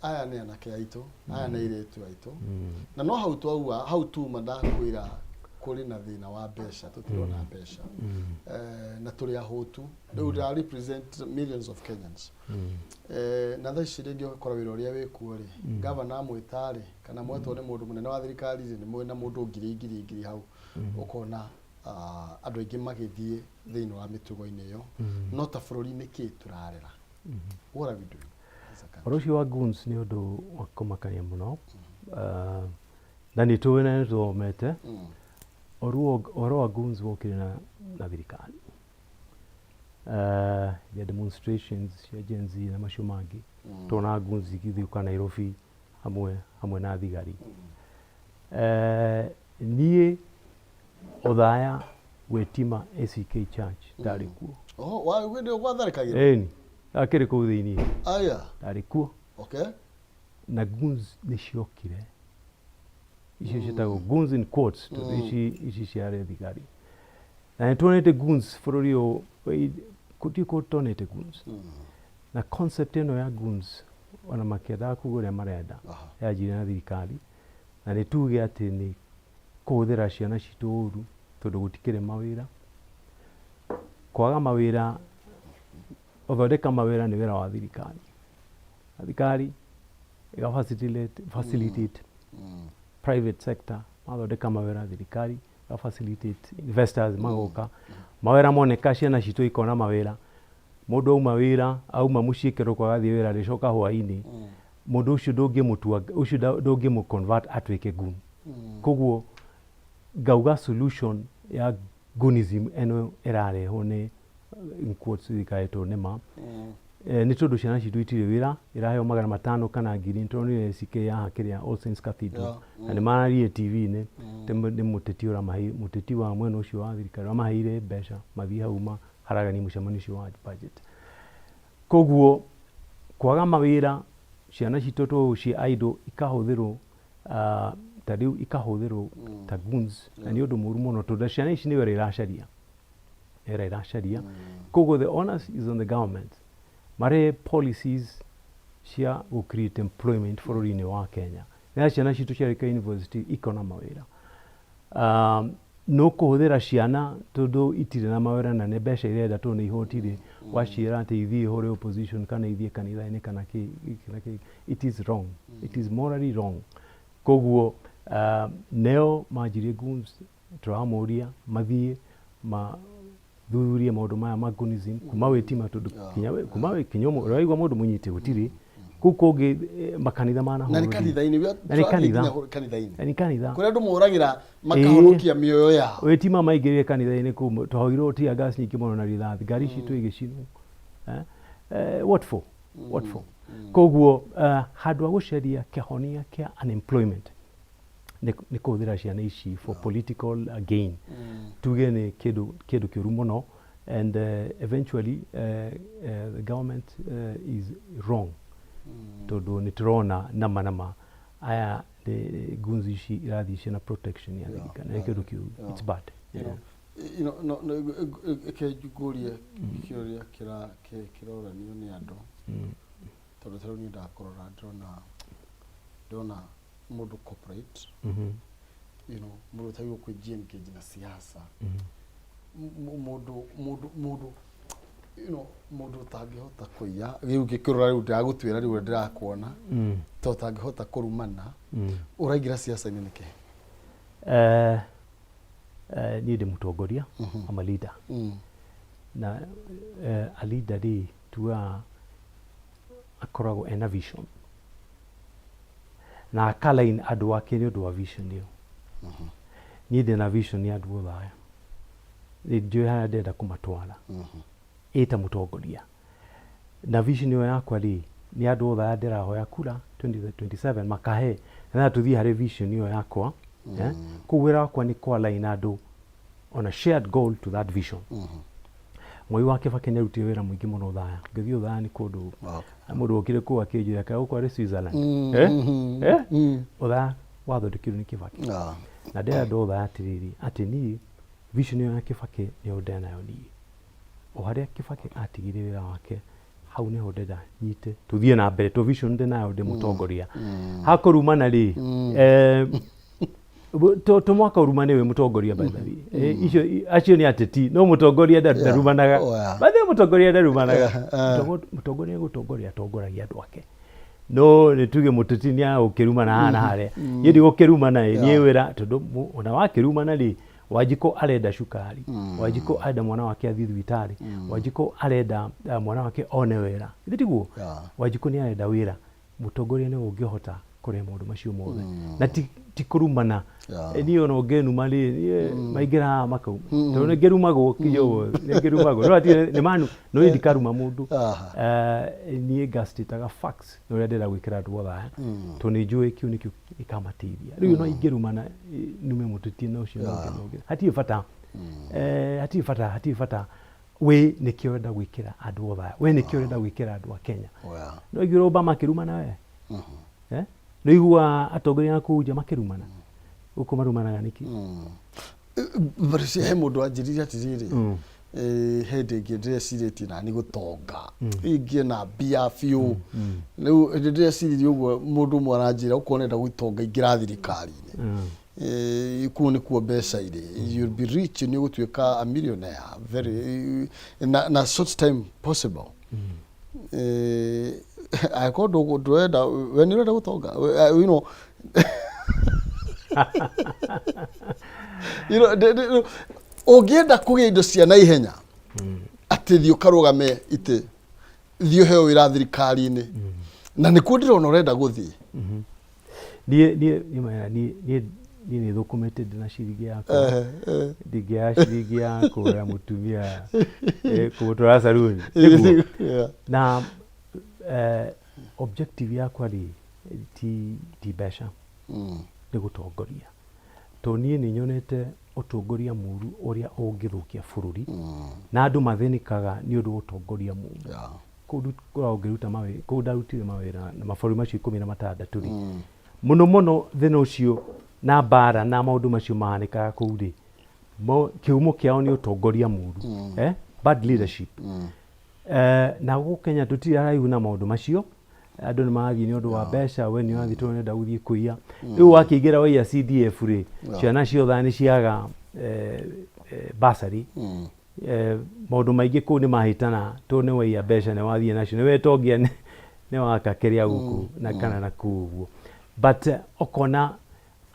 aya nĩ anake aitũ, aya nĩ airĩtu aitũ. Na no hau twauga, hau tuma ndakwĩra kũrĩ na thĩna wa mbeca, tũtirona mbeca. Na tũrĩ ahũtu. Rĩu ndĩra represent millions of Kenyans. Na thaa ici rĩngĩ ũgakora wĩra ũrĩa wĩkuo rĩ, gavana amwĩta rĩ, kana mwetwo nĩ mũndũ mũnene wa thirikari rĩ, nĩ mwĩ na mũndũ ngiri ngiri ngiri hau. Ũkona andũ aingĩ magĩthiĩ thĩinĩ wa mĩtugo-inĩ ĩyo. No ta bũrũri nĩ kĩĩ tũrarera? What are we doing as a country? Ũhoro ũcio wa goons nĩ ũndũ wa kũmakania mũno. Na nĩ tũĩ na nĩ tũthomete. Ũhoro wa goons wokire na thirikari. Ya demonstrations cia Gen Z na macio mangĩ. Tuona goons igĩthiũka Nairobi hamwe na thigari. Niĩ Othaya gwĩtima ACK Church ndarĩ kuo. Oh, wa hĩndĩ ĩyo gwatharĩkagĩrwo? Ĩni, ndakĩrĩ kũu thĩinĩ. Aya. Ndarĩ kuo. Na goons nĩ ciokire. Icio ciĩtagwo goons in quotes, tondũ ici ciarĩ thigari. Na nĩ tuonete goons bũrũri ũyũ, gũtirĩ kũndũ tuonete goons. Na concept ĩno ya goons, ona makĩendaga kuga ũrĩa marenda, yanjirie na thirikari. Na nĩ tuge atĩ nĩ kũhũthĩra ciana citũ ũru, tondũ gũtikĩrĩ mawĩra. Kwaga mawĩra, gũthondeka mawĩra nĩ wĩra wa thirikari. Thirikari ĩga facilitate private sector, mathondeka mawĩra, thirikari ĩga facilitate investors magoka. Mawĩra moneka ciana citũ ikona mawĩra. Mũndũ auma wĩra, auma mũciĩ kĩroko agathiĩ wĩra arĩcoka hwainĩ. Mũndũ ũcio ndũngĩmũtua, ũcio ndũngĩmũ convert atuĩke goon. Koguo ngauga solution ya goonism ĩno ĩrarehwo nĩ in quotes thirikari tondũ nĩ ma. Nĩ tondũ ciana citũ itirĩ wĩra, iraheo 500 kana ngiri, nĩ turonire ACK yaha kĩrĩa All Saints Cathedral. Na nĩ mararirie TV-inĩ, nĩ mũteti ũramaheire, mũteti wa mwena ũcio wa thirikari ũramaheire mbeca mathiĩ hau maharaganie mũcemanio ũcio wa budget. Koguo kwaga mawĩra, ciana citũ tũ ciĩ idle ikahũthĩrwo. Ta rĩu ikahũthĩrwo ta goons, na nĩ ũndũ mũru mũno tondũ ciana ici nĩ wĩra iracaria, wĩra iracaria. Koguo the onus is on the government marehe policies cia gũ create employment bũrũri-inĩ wa Kenya, nĩgetha ciana citũ ciarĩkia university ikona mawĩra. No kũhũthĩra ciana tondũ itirĩ na mawĩra na nĩ mbeca irenda tondũ nĩ ihũtirĩ, waciĩra atĩ ithiĩ ihũre opposition kana ithiĩ kanitha-inĩ kana kĩ kana kĩ, it is wrong, it is morally wrong. Koguo neo manjirie goons, tũramũria mathiĩ mathuthurie maũndũ maya ma goonism kuma wĩtima, tondũ kinya kuma kinya ũraigua mũndũ mũnyite gũtirĩ kũu kũngĩ, makanitha na nĩ manahũrwo. Kanitha-inĩ. Na nĩ kanitha. Kanitha-inĩ. Na nĩ kanitha. Kũrĩa andũ moragĩra makahonokia mĩoyo yao. Wĩtima maingĩrire kanitha-inĩ kũu, twahoirwo tear gas nyingĩ mũno na rithathi, ngari citũ igĩcinwo. What for? What for? Koguo handũ ha gũcaria kĩhonia kĩa unemployment nĩ kũhũthĩra ciana ici for political gain, tuge nĩ kĩndũ kĩũru mũno, and eventually the government is wrong, tondũ nĩ tũrona nama aya goons ici irathiĩ ciĩna protection ya thirikari, na nĩ kĩndũ kĩũru, it's bad. No, reke ngũrie kĩũria kĩroranio nĩ andũ, tondũ ta rĩu niĩ ndakũrora, ndĩrona mũndũ corporate, mũndũ ũtagĩrĩirwo kwĩ-engage na siasa, mũndũ mũndũ ũtangĩhota kũiya rĩu ngĩkĩrora rĩu ndĩragũtuĩra rĩu ũrĩa ndĩrakuona, ta ũtangĩhota kũrumana, ũraingĩra siasa-inĩ nĩkĩ? Niĩ ndĩ mũtongoria, I'm a leader. Na a leader rĩ, tugaga akoragwo ena vision na akalain andũ ake nĩ ũndũ wa vision ĩyo. Niĩ ndĩna vision ya andũ othe aya, nĩ njũĩ harĩa ndĩrenda kũmatwara ĩ ta mũtongoria, na vision ĩyo yakwa rĩ, nĩ andũ othe aya ndĩrahoya kura 2027 makahe na tũthiĩ harĩ vision ĩyo yakwa, eh? Koguo wĩra wakwa nĩ kũ-align andũ on a shared goal to that vision. Mwai wa Kibaki nĩ arutire wĩra mũingĩ mũno Othaya. Ngĩthiĩ Othaya nĩ kũndũ mũndũ okire kũu akĩnjĩra kaĩ gũkũ arĩ Switzerland. Eh? Eh? Othaya wathondekirwo nĩ Kibaki. Na ndĩra andũ Othaya atĩrĩrĩ, atĩ niĩ vision ĩyo ya Kibaki nĩyo ndenayo niĩ. O harĩa Kibaki atigire wĩra wake, hau nĩho ndenda nyite tũthiĩ na mbere to vision ndĩnayo ndĩ mũtongoria. Hakũrumana rĩ, to mwaka ũrumane wĩ mũtongoria, by the way. Icio acio nĩ ateti, no mũtongoria ndarumanaga. Oh, yeah. By the way, mũtongoria ndarumanaga. Mũtongoria gũtongoria atongoragia andũ ake, no nĩ tuge mũteti nĩ agũkĩrumana haha na harĩa. Niĩ ndigũkĩrumana ĩ, niĩ wĩra tondũ ona wakĩrumana rĩ, Wanjikũ arenda cukari, Wanjikũ arenda mwana wake athiĩ thibitarĩ, Wanjikũ arenda mwana wake one wĩra, ithe tiguo? Wanjikũ nĩ arenda wĩra. Mũtongoria nĩwe ũngĩhota kũrehe maũndũ macio mothe na ti kũrumana. Niĩ ona ũngĩnuma rĩ, niĩ maingĩra haha makauma, tondũ nĩ ngĩrumagwo kinya ũguo, nĩ ngĩrumagwo, no hatirĩ nĩ manu, no niĩ ndikaruma mũndũ. Niĩ ngastĩtaga facts na ũrĩa ndĩrenda gwĩkĩra andũ othe aya, tondũ nĩ njũĩ kĩu nĩkĩo gĩkamateithia. Rĩu no ingĩrumana, nume mũteti na ũcio na ũngĩ na ũngĩ, hatirĩ bata. Hatirĩ bata, hatirĩ bata. We nĩkĩo ũrenda gwĩkĩra andũ othe aya, we nĩkĩo ũrenda gwĩkĩra andũ a Kenya? No iguire Obama akĩrumana we? Eh? No igua atongoria na kũu nja makĩrumana? Gũkũ marumanaga nĩkĩ? But he mũndũ wanjĩrire atĩrĩrĩ, hĩndĩ ĩngĩ ndĩrecirĩtie nani gũtonga ingĩe na mbia biũ. Rĩu hĩndĩ ndĩreciririe ũguo, mũndũ ũmwe aranjĩra ũkorwo nenda gũtonga, ingĩra thirikari-inĩ. Kũu nĩkuo mbeca irĩ, you'll be rich, nĩ ũgũtuĩka a millionaire very na short time possible. Angĩkorwo ndũrenda, we nĩ ũrenda gũtonga. We, ũngĩenda kũgĩa indo cia naihenya, atĩ thiĩ ũkarũgame itĩ, thiĩ ũheo wĩra thirikari-inĩ, na nĩkuo ndĩrona ũrenda gũthiĩ. Niĩ nĩ thũkũmĩte ndĩ na ciringi yakwa. Ndingĩaga ciringi ya kũgũra mũtumia, kũmũtwara saruni. Nĩguo. Na objective yakwa rĩ, ti mbeca, nĩ gũtongoria, tondũ niĩ nĩ nyonete ũtongoria mũru ũrĩa ũngĩthũkia bũrũri, na andũ mathĩnĩkaga nĩ ũndũ wa ũtongoria mũru. Kũu ngoragwo ngĩruta mawĩra, kũu ndarutire mawĩra na mabũrũri macio 16 rĩ, Mũno mũno thĩna ũcio na mbara na maũndũ macio mahanĩkaga kũu rĩ, kĩhumo kĩao nĩ ũtongoria mũru, eh? Bad leadership. Na gũkũ Kenya tũtirĩ haraihu na maũndũ macio. Andũ nĩ marathiĩ nĩ ũndũ wa mbeca, we nĩ ũrathiĩ tondũ ũrenda gũthiĩ kũiya. Rĩu wakĩingĩra waiya CDF rĩ, ciana ciothe nĩ ciaga bursary. Maũndũ maingĩ kũu nĩ mahĩtana tondũ nĩ waiya mbeca, nĩ wathiĩ nacio, nĩ wetongia, nĩ waka kĩrĩa gũkũ na kana na kũu ũguo. But ũkona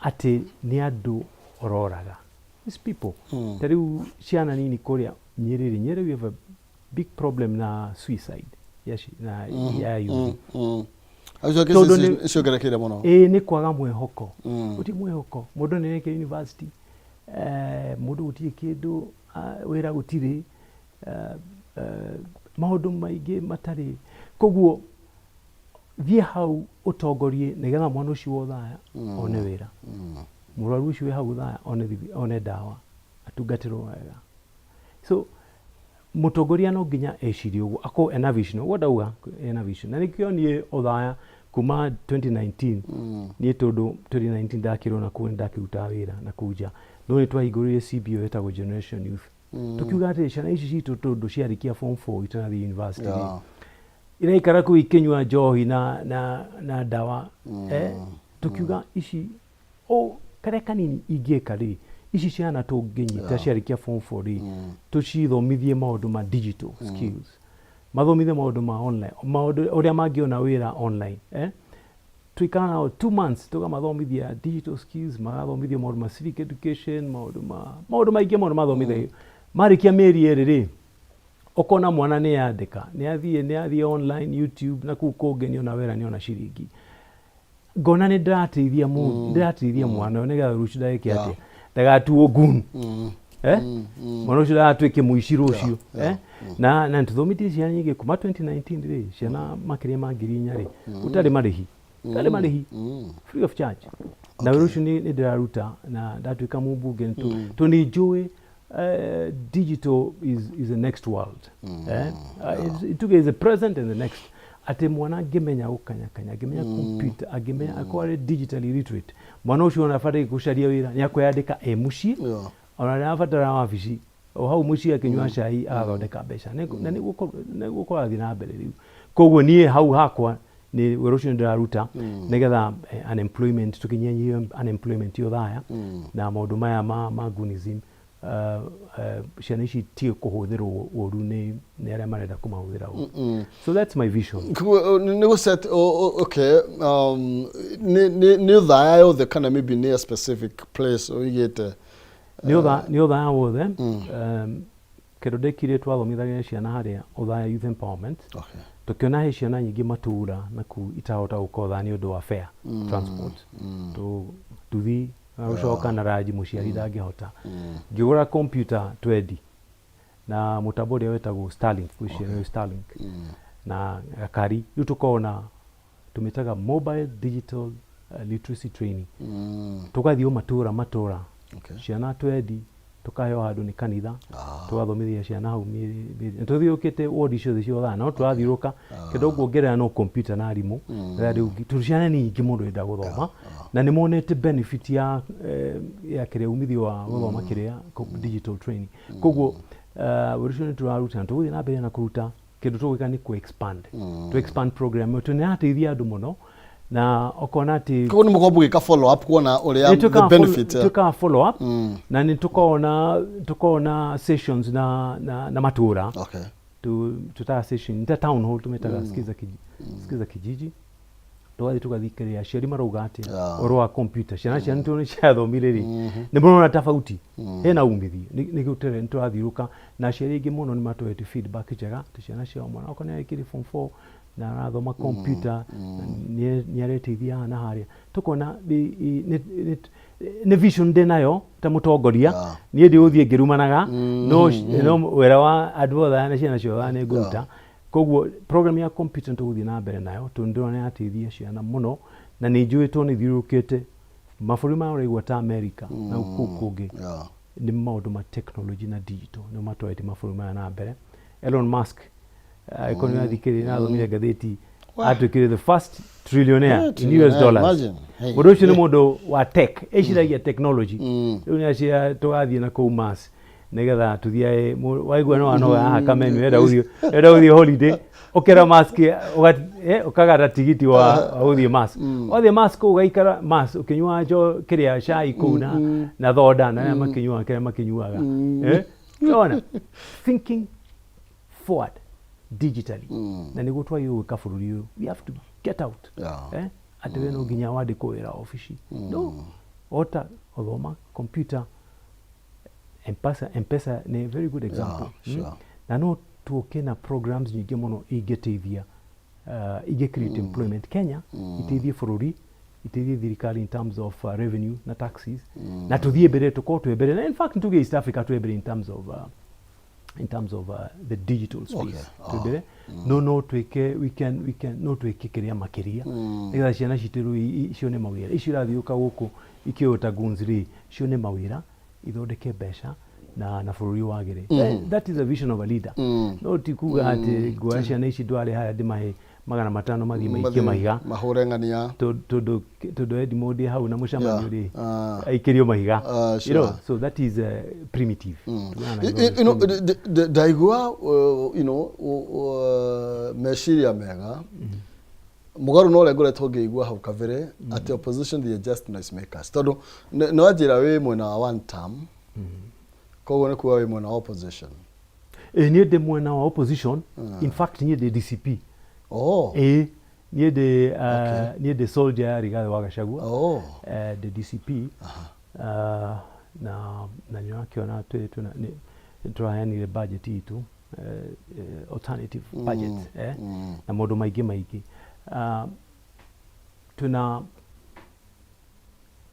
atĩ nĩ andũ ũroraga. These people. Ta rĩu ciana nini kũrĩa Nyĩrĩ rĩ, Nyĩrĩ we have a big problem na suicide ya, na ya youth. Acio Tondũ ciongerekeire mũno. Ĩĩ, nĩ kwaga mwĩhoko. Gũtirĩ mwĩhoko. Mũndũ nĩ arĩkia university, mũndũ gũtirĩ kĩndũ, wĩra gũtirĩ, maũndũ maingĩ matarĩ. Koguo thiĩ hau ũtongorie nĩgetha mwana ũcio wa Othaya one wĩra. Mũrwaru ũcio wĩ hau Othaya one ndawa, atungatĩrwo wega. So mũtongoria no nginya ecirie ũguo, akorwo ena vision. Ũguo ndauga ena vision. Na nĩkĩo niĩ Othaya kuma 2019, niĩ tondũ 2019 ndakĩrwo na kũu nĩndakĩrutaga wĩra na kũu nja, no nĩ twahingũrire CBO ĩtagwo Generation Youth. Tũkiuga atĩrĩ, ciana ici citũ tondũ ciarĩkia form 4 itanathiĩ university rĩ, iraikara kũu ikĩnyua njohi na ndawa. Tũkiuga ici o karĩa kanini ingĩka rĩ, ici ciana tũngĩnyita ciarĩkia form 4 rĩ, tũcithomithie maũndũ ma digital skills, mathomithie maũndũ ma online, maũndũ ũrĩa mangĩona wĩra online. Tuikara nao 2 months tũkamathomithia digital skills, magathomithio maũndũ ma civic education, maũndũ maingĩ mũno mathomithagio. Marĩkia mĩeri 2 rĩ, ũkona mwana nĩ yandĩka, nĩ athiĩ online YouTube na kũu kũngĩ, nĩona wĩra, nĩona ciringi. Ngona nĩ ndĩrateithia mũndũ, ndĩrateithia mwana ũyũ nĩgetha rũciũ ndageke atĩa, ndagatuo goon, mwana ũcio ndagatuĩke mũici rũciũ. Na nĩtũthomithie ciana nyingĩ kuma 2019 rĩ, ciana makĩria ma 4,000 rĩ, gũtarĩ marĩhi, gũtarĩ marĩhi, free of charge. Na wĩra ũcio nĩ ndĩraruta na ndatuĩka mũmbunge tondũ nĩ njũĩ digital is the next world. Tuge is the present and the next. Atĩ mwana angĩmenya gũkanyakanya, angĩmenya computer, angĩmenya akorwo arĩ digitally literate, mwana ũcio ona abataire gũcaria wĩra nĩ akwĩyandĩka e mũciĩ, ona ndarabatara wabici, o hau mũciĩ akĩnyua cai agathondeka mbeca. Na nĩguo kũrathiĩ na mbere rĩu. Koguo niĩ hau hakwa nĩ wĩra ũcio ndĩraruta nĩgetha unemployment, tũkĩnyihanyihie unemployment Othaya na maũndũ maya ma goonism, ciana ici itige kũhũthĩrwo ũru nĩ arĩa marenda kũmahũthĩra ũru. So that's my vision. Nĩ gũ set okay, nĩ Othaya yothe kana maybe nĩ a specific place ũigĩte? Nĩ Othaya wothe. Kĩndũ ndekire, twathomithagia ciana harĩa Othaya Youth Empowerment, tũkĩona he ciana nyingĩ matũra na kũu itarahota gũka Othaya nĩ ũndũ wa fare, transport, nduthi na gũcoka na ranji, mũciari ndangĩhota. Ngĩgũra computer 20 na mũtambo ũrĩa wĩtagwo Starlink, gwĩ ciana Starlink na gakari. Rĩu tũkoragwo na tũmĩtaga mobile digital literacy training. Tũgathiĩ o matũra matũra, ciana 20 tũkaheo handũ nĩ kanitha, tũgathomithia ciana hau mĩeri. Tũthiũrũrũkĩte ward ciothe cia Othaya, no tũrathiũrũrũka. Kĩndũ nguongerera no computer na arimũ. Rĩrĩa rĩu tondũ ciana nĩ nyingĩ mũno ĩrenda gũthoma na nĩ monete benefit ya kĩrĩa umithio wa gũthoma kĩrĩa digital training. Koguo wĩra ũcio nĩ tũraruta na tũgũthiĩ na mbere na kũruta. Kĩndũ tũgwĩka nĩ kũ expand, to expand program ĩyo tondũ nĩ ĩrateithia andũ mũno na ũkona atĩ Koguo nĩ mũkorwo mũgĩka follow up kuona ũrĩa Nĩ the benefit. Twĩkaga follow up na nĩ tũkoragwo na sessions na matũra. Tũtaga session ta town hall, tũmĩtaga sikiza kijiji. Tũgathiĩ tũgathikĩrĩria aciari marauga atĩa ũhoro wa computer. Ciana tondũ nĩ ciathomire rĩ, nĩ mũrona tofauti hena umithio. Nĩkĩo nĩ tũrathiũrũrũka na aciari aingĩ mũno nĩ matũhete feedback njega atĩ ciana ciao, mwana wakwa nĩ arĩkirie form 4 na arathoma computer na nĩ areteithia haha na harĩa. Tũkona nĩ vision ndĩ nayo ta mũtongoria. Niĩ ndigũthiĩ ngĩrumanaga, no wĩra wa andũ othe aya na ciana ciothe nĩ ngũruta. Koguo program ya computer nĩ tũgũthiĩ na mbere nayo tondũ ndĩrona nĩ yateithia ciana mũno na nĩ njũĩ tondũ nĩ thiũrũrũkĩte mabũrũri maya ũraigua ta America na kũu kũngĩ, nĩ maũndũ ma technology na digital nĩ matwarĩte mabũrũri maya na mbere. Elon Musk, angĩkorwo nĩ ũrathikĩrĩria, nĩ athomire ngathĩti. Atuĩkire the first trillionaire in US trillionaire, dollars. Imagine. Hey. Mũndũ ũcio nĩ mũndũ wa tech, eciragia technology. Rĩu nĩ acia tũgathiĩ na kũu Mars nĩgetha tũthiae waigua no wanoga haha Kameme, wenda gũthiĩ holiday, ũkera Musk, ũkagata tigiti wa gũthiĩ Mars. Wathiĩ Mars kũu, ũgaikara Mars ũkĩnyuaga njo kĩrĩa cai kũu na thonda na arĩa makĩnyuaga kĩrĩa makĩnyuaga. Ũrona? Thinking forward digitally, na nĩguo twagĩrĩirwo gwĩka bũrũri ũyũ. We have to get out. Atĩ we no nginya wandĩkwo wĩra obici, no ota gũthoma computer. Mpesa, Mpesa nĩ a very good example. Na no tuoke na programs nyingĩ mũno ingĩteithia, ingĩ create employment Kenya, iteithie bũrũri, iteithie thirikari in terms of revenue na taxes, na tũthiĩ mbere, tũkorwo twĩ mbere. Na in fact tuge East Africa twĩ mbere in terms of the digital space. Twĩ mbere, no twĩke, we can no twĩke kĩrĩa makĩria nĩgetha ciana citũ rĩu cione mawĩra. Icio irathiũka gũkũ ikĩũta goons rĩ, cione mawĩra, ithondeke mbeca na bũrũri wagĩre. That is a vision of a leader. No ti kuga atĩ nguoya ciana ici ndware harĩa ndĩmahe 500 mathiĩ maikie mahiga. Mahũre ng'ania. Tondũ Edmond hau na mũcemanio rĩ, aikĩrio mahiga. So that is primitive. Tugaga na gĩthomo primitive. Ndaigua meciria mega mũgarũ na ũrĩa ngoretwo ngĩigua hau kabere atĩ opposition, they are just noise makers, tondũ nĩ wanjĩra wĩ mwena wa one term, koguo nĩ kuga wĩ mwena wa opposition. Ĩ, niĩ ndĩ mwena wa opposition. In fact niĩ ndĩ DCP. Ĩ, niĩ ndĩ soldier ya Rigathĩ wa Gachagua. Ndĩ DCP. Na nĩ ũrakĩona twĩ nĩ tũraheanire budget itũ, alternative budget, na maũndũ maingĩ maingĩ.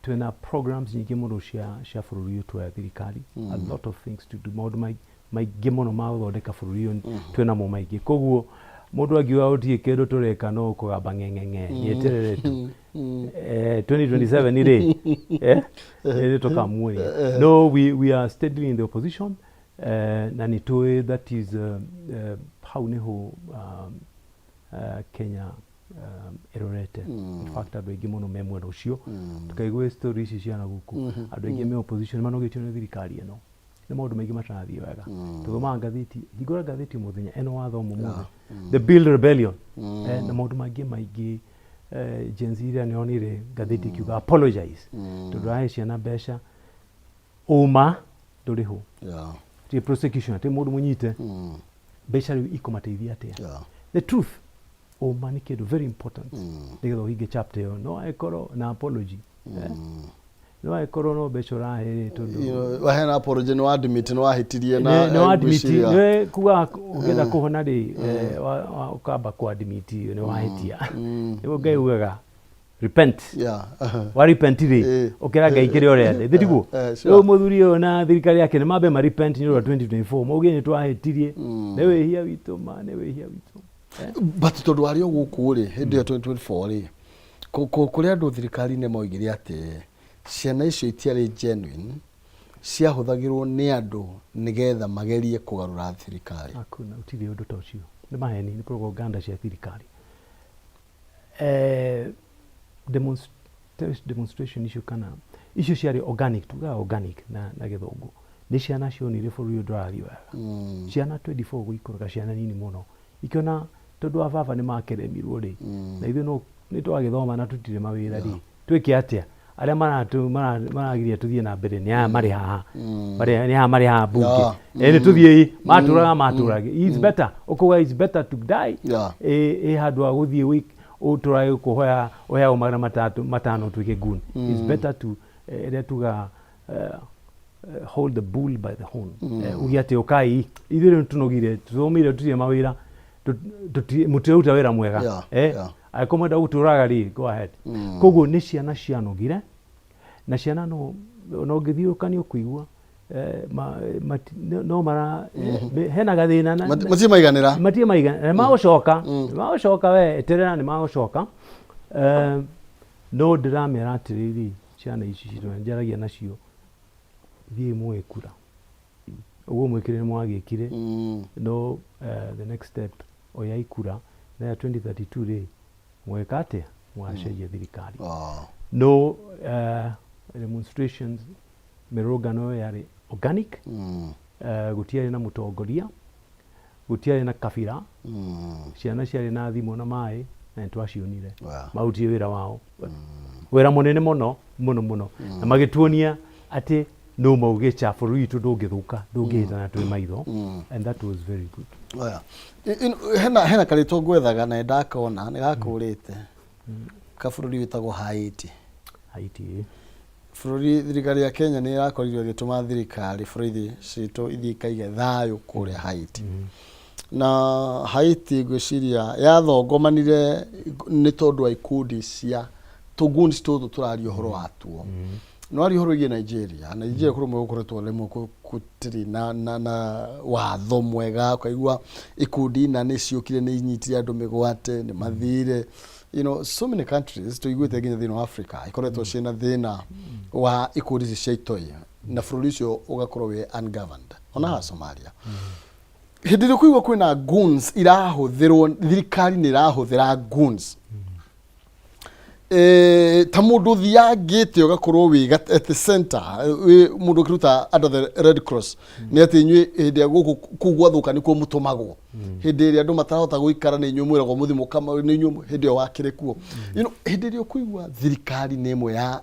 Twĩna programs nyingĩ mũno cia bũrũri ũyũ twoya thirikari, a lot of things to do, maũndũ maingĩ mũno ma gũthondeka bũrũri ũyũ twĩnamo maingĩ. Koguo mũndũ angiuga gũtirĩ kĩndũ tũreka, no kũgamba ng'eng'eng'e, nĩeterere tu. 2027 rĩ, nĩ tũkamuonia. No, we are steadily in the opposition, na nĩ tũĩ that is hau nĩho Kenya ĩrorete. In fact andũ aingĩ mũno me mwena ũcio. Tũkaigue story ici ciana gũkũ, andũ aingĩ me opposition manogetio nĩ thirikari ĩno, nĩ maũndũ maingĩ matarathiĩ wega. Tũthomaga ngathĩti, hingũra ngathĩti mũthenya ĩno wathoma ũmũthĩ, the bill rebellion, na maũndũ mangĩ maingĩ. Gen Z iria nĩonire ngathĩti ikiuga apologize tondũ ahe ciana mbeca, ũma ndũrĩ ho, ti prosecution atĩ mũndũ mũnyite, mbeca rĩu ikũmateithia atĩa? The truth, ũma nĩ kĩndũ very important nĩgetha ũhinge chapter ĩyo. No angĩkorwo na apology, no angĩkorwo no mbeca ũrahe rĩ, tondũ Waheana apology, nĩ wadmit nĩ wahĩtirie na nĩ wadmit. Ngwĩciria- Nĩ kuga ũngĩenda kũhona rĩ, ũkamba kwadmit nĩ wahĩtia. Nĩguo Ngai ugaga repent. Wa repent rĩ, ũkĩra Ngai kĩrĩa ũrenda ithĩ tiguo? Sure. Rĩu mũthuri ũyũ na thirikari yake nĩ mambe ma repent nĩ ũndũ wa 2024, mauge nĩ twahĩtirie, nĩ wĩhia witũ, ma nĩ wĩhia witũ. But tondũ warĩ o gũkũ rĩ, hĩndĩ ĩyo 2024 rĩ, kũrĩ andũ thirikari-inĩ maugire atĩ ciana icio itiarĩ genuine, ciahũthagĩrwo nĩ andũ nĩgetha magerie kũgarũra thirikari. Hakuna, gũtirĩ ũndũ ta ũcio, nĩ maheni, nĩ propaganda cia thirikari. Demonstration icio kana icio ciarĩ organic, tugaga organic na gĩthũngũ, nĩ ciana cionire bũrũri ũyũ ndũrathiĩ wega. Ciana 24 gũikũrũka, ciana nini mũno, ikĩona tondũ wa baba nĩ makeremirwo rĩ, na ithuĩ no nĩ twagĩthoma na tũtirĩ mawĩra rĩ, twĩke atĩa? Arĩa maragiria tũthiĩ na mbere nĩ aya marĩ haha, nĩ aya marĩ haha mbunge. Nĩ tũthiĩi matũraga matũrage. It's better, ũkauga it's better to die ĩ handũ ha gũthiĩ ũtũrage kũhoya ũheagwo 300 500 ũtuĩke goon. It's better to ĩrĩa tugaga hold the bull by the horn. Uge atĩ ũkai ithuĩ rĩu tũnogire, tũthomire, tũtirĩ mawĩra, mũtiraruta wĩra mwega. Angĩkorwo mwenda gũtũraga rĩ, go ahead. Koguo nĩ ciana cianogire, na ciana no ũngĩthiũrũka nĩ ũkũigua no mara hena gathĩna Matirĩ maiganĩra. Matirĩ maigana, nĩ magũcoka, nĩ magũcoka, we eterera, nĩ magũcoka. No ndĩramera atĩrĩrĩ, ciana ici citũ njaragia nacio, thiĩ muoe kura, ũguo mwĩkire nĩ mwagĩkire. No the next step, oyai kura na ya 2032 rĩ. Mweka atĩa? Mwacenjia thirikari. Ah. No demonstrations, mĩrũrũngano ĩyo yarĩ organic. Gũtiarĩ na mũtongoria, gũtiarĩ na kabira. Ciana ciarĩ na thimũ na maĩ na nĩ twacionire. Marutire wĩra wao, wĩra mũnene mũno mũno mũno, na magĩtuonia atĩ no maugĩcha bũrũri witũ ndũngĩthũka, ndũngĩhĩtana twĩ maitho, and that was very good. Oya. Hena karĩtwa ngwethaga na ndakona nĩ gakũrĩte kabũrũri wĩtagwo Haiti. Haiti, ĩ. Bũrũri, thirikari ya Kenya nĩ ĩrakorirwo ĩgĩtũma thirikari bũrũri citũ ithiĩ ikaige thayũ kũrĩa Haiti. Na Haiti ngwĩciria yathongomanire nĩ tondũ wa ikundi cia tũguns tũtũ tũraria ũhoro watuo. No aria ũhoro wĩgiĩ Nigeria, Nigeria kũrĩ ũmwe gũkoretwo rĩmwe gũtirĩ na watho mwega, ũkaigua ikundi na nĩ ciũkire nĩ inyitire andũ mĩgwate, nĩ mathire. So many countries tũiguĩte nginya thĩinĩ wa Africa ikoretwo ciĩna thĩna wa ikundi ici cia itoi na bũrũri ũcio ũgakorwo wĩ ungoverned. Ona haha Somalia. Hĩndĩ ĩrĩa kũigua kwĩna goons irahũthĩrwo, thirikari nĩ ĩrahũthĩra goons. Ta mũndũ ũthiangĩte ũgakorwo wĩ at the center, wĩ mũndũ ũkĩruta under the Red Cross, nĩ atĩ inyuĩ hĩndĩ ĩrĩa gũkũ kũu gwathũka nĩkuo mũtũmagwo, hĩndĩ ĩrĩa andũ matarahota gũikara nĩ inyuĩ mwĩragwo mũthiĩ mũkama, nĩ inyuĩ hĩndĩ ĩyo wakĩrĩ kuo. Hĩndĩ ĩrĩa ũkũigua thirikari nĩ ĩmwe ya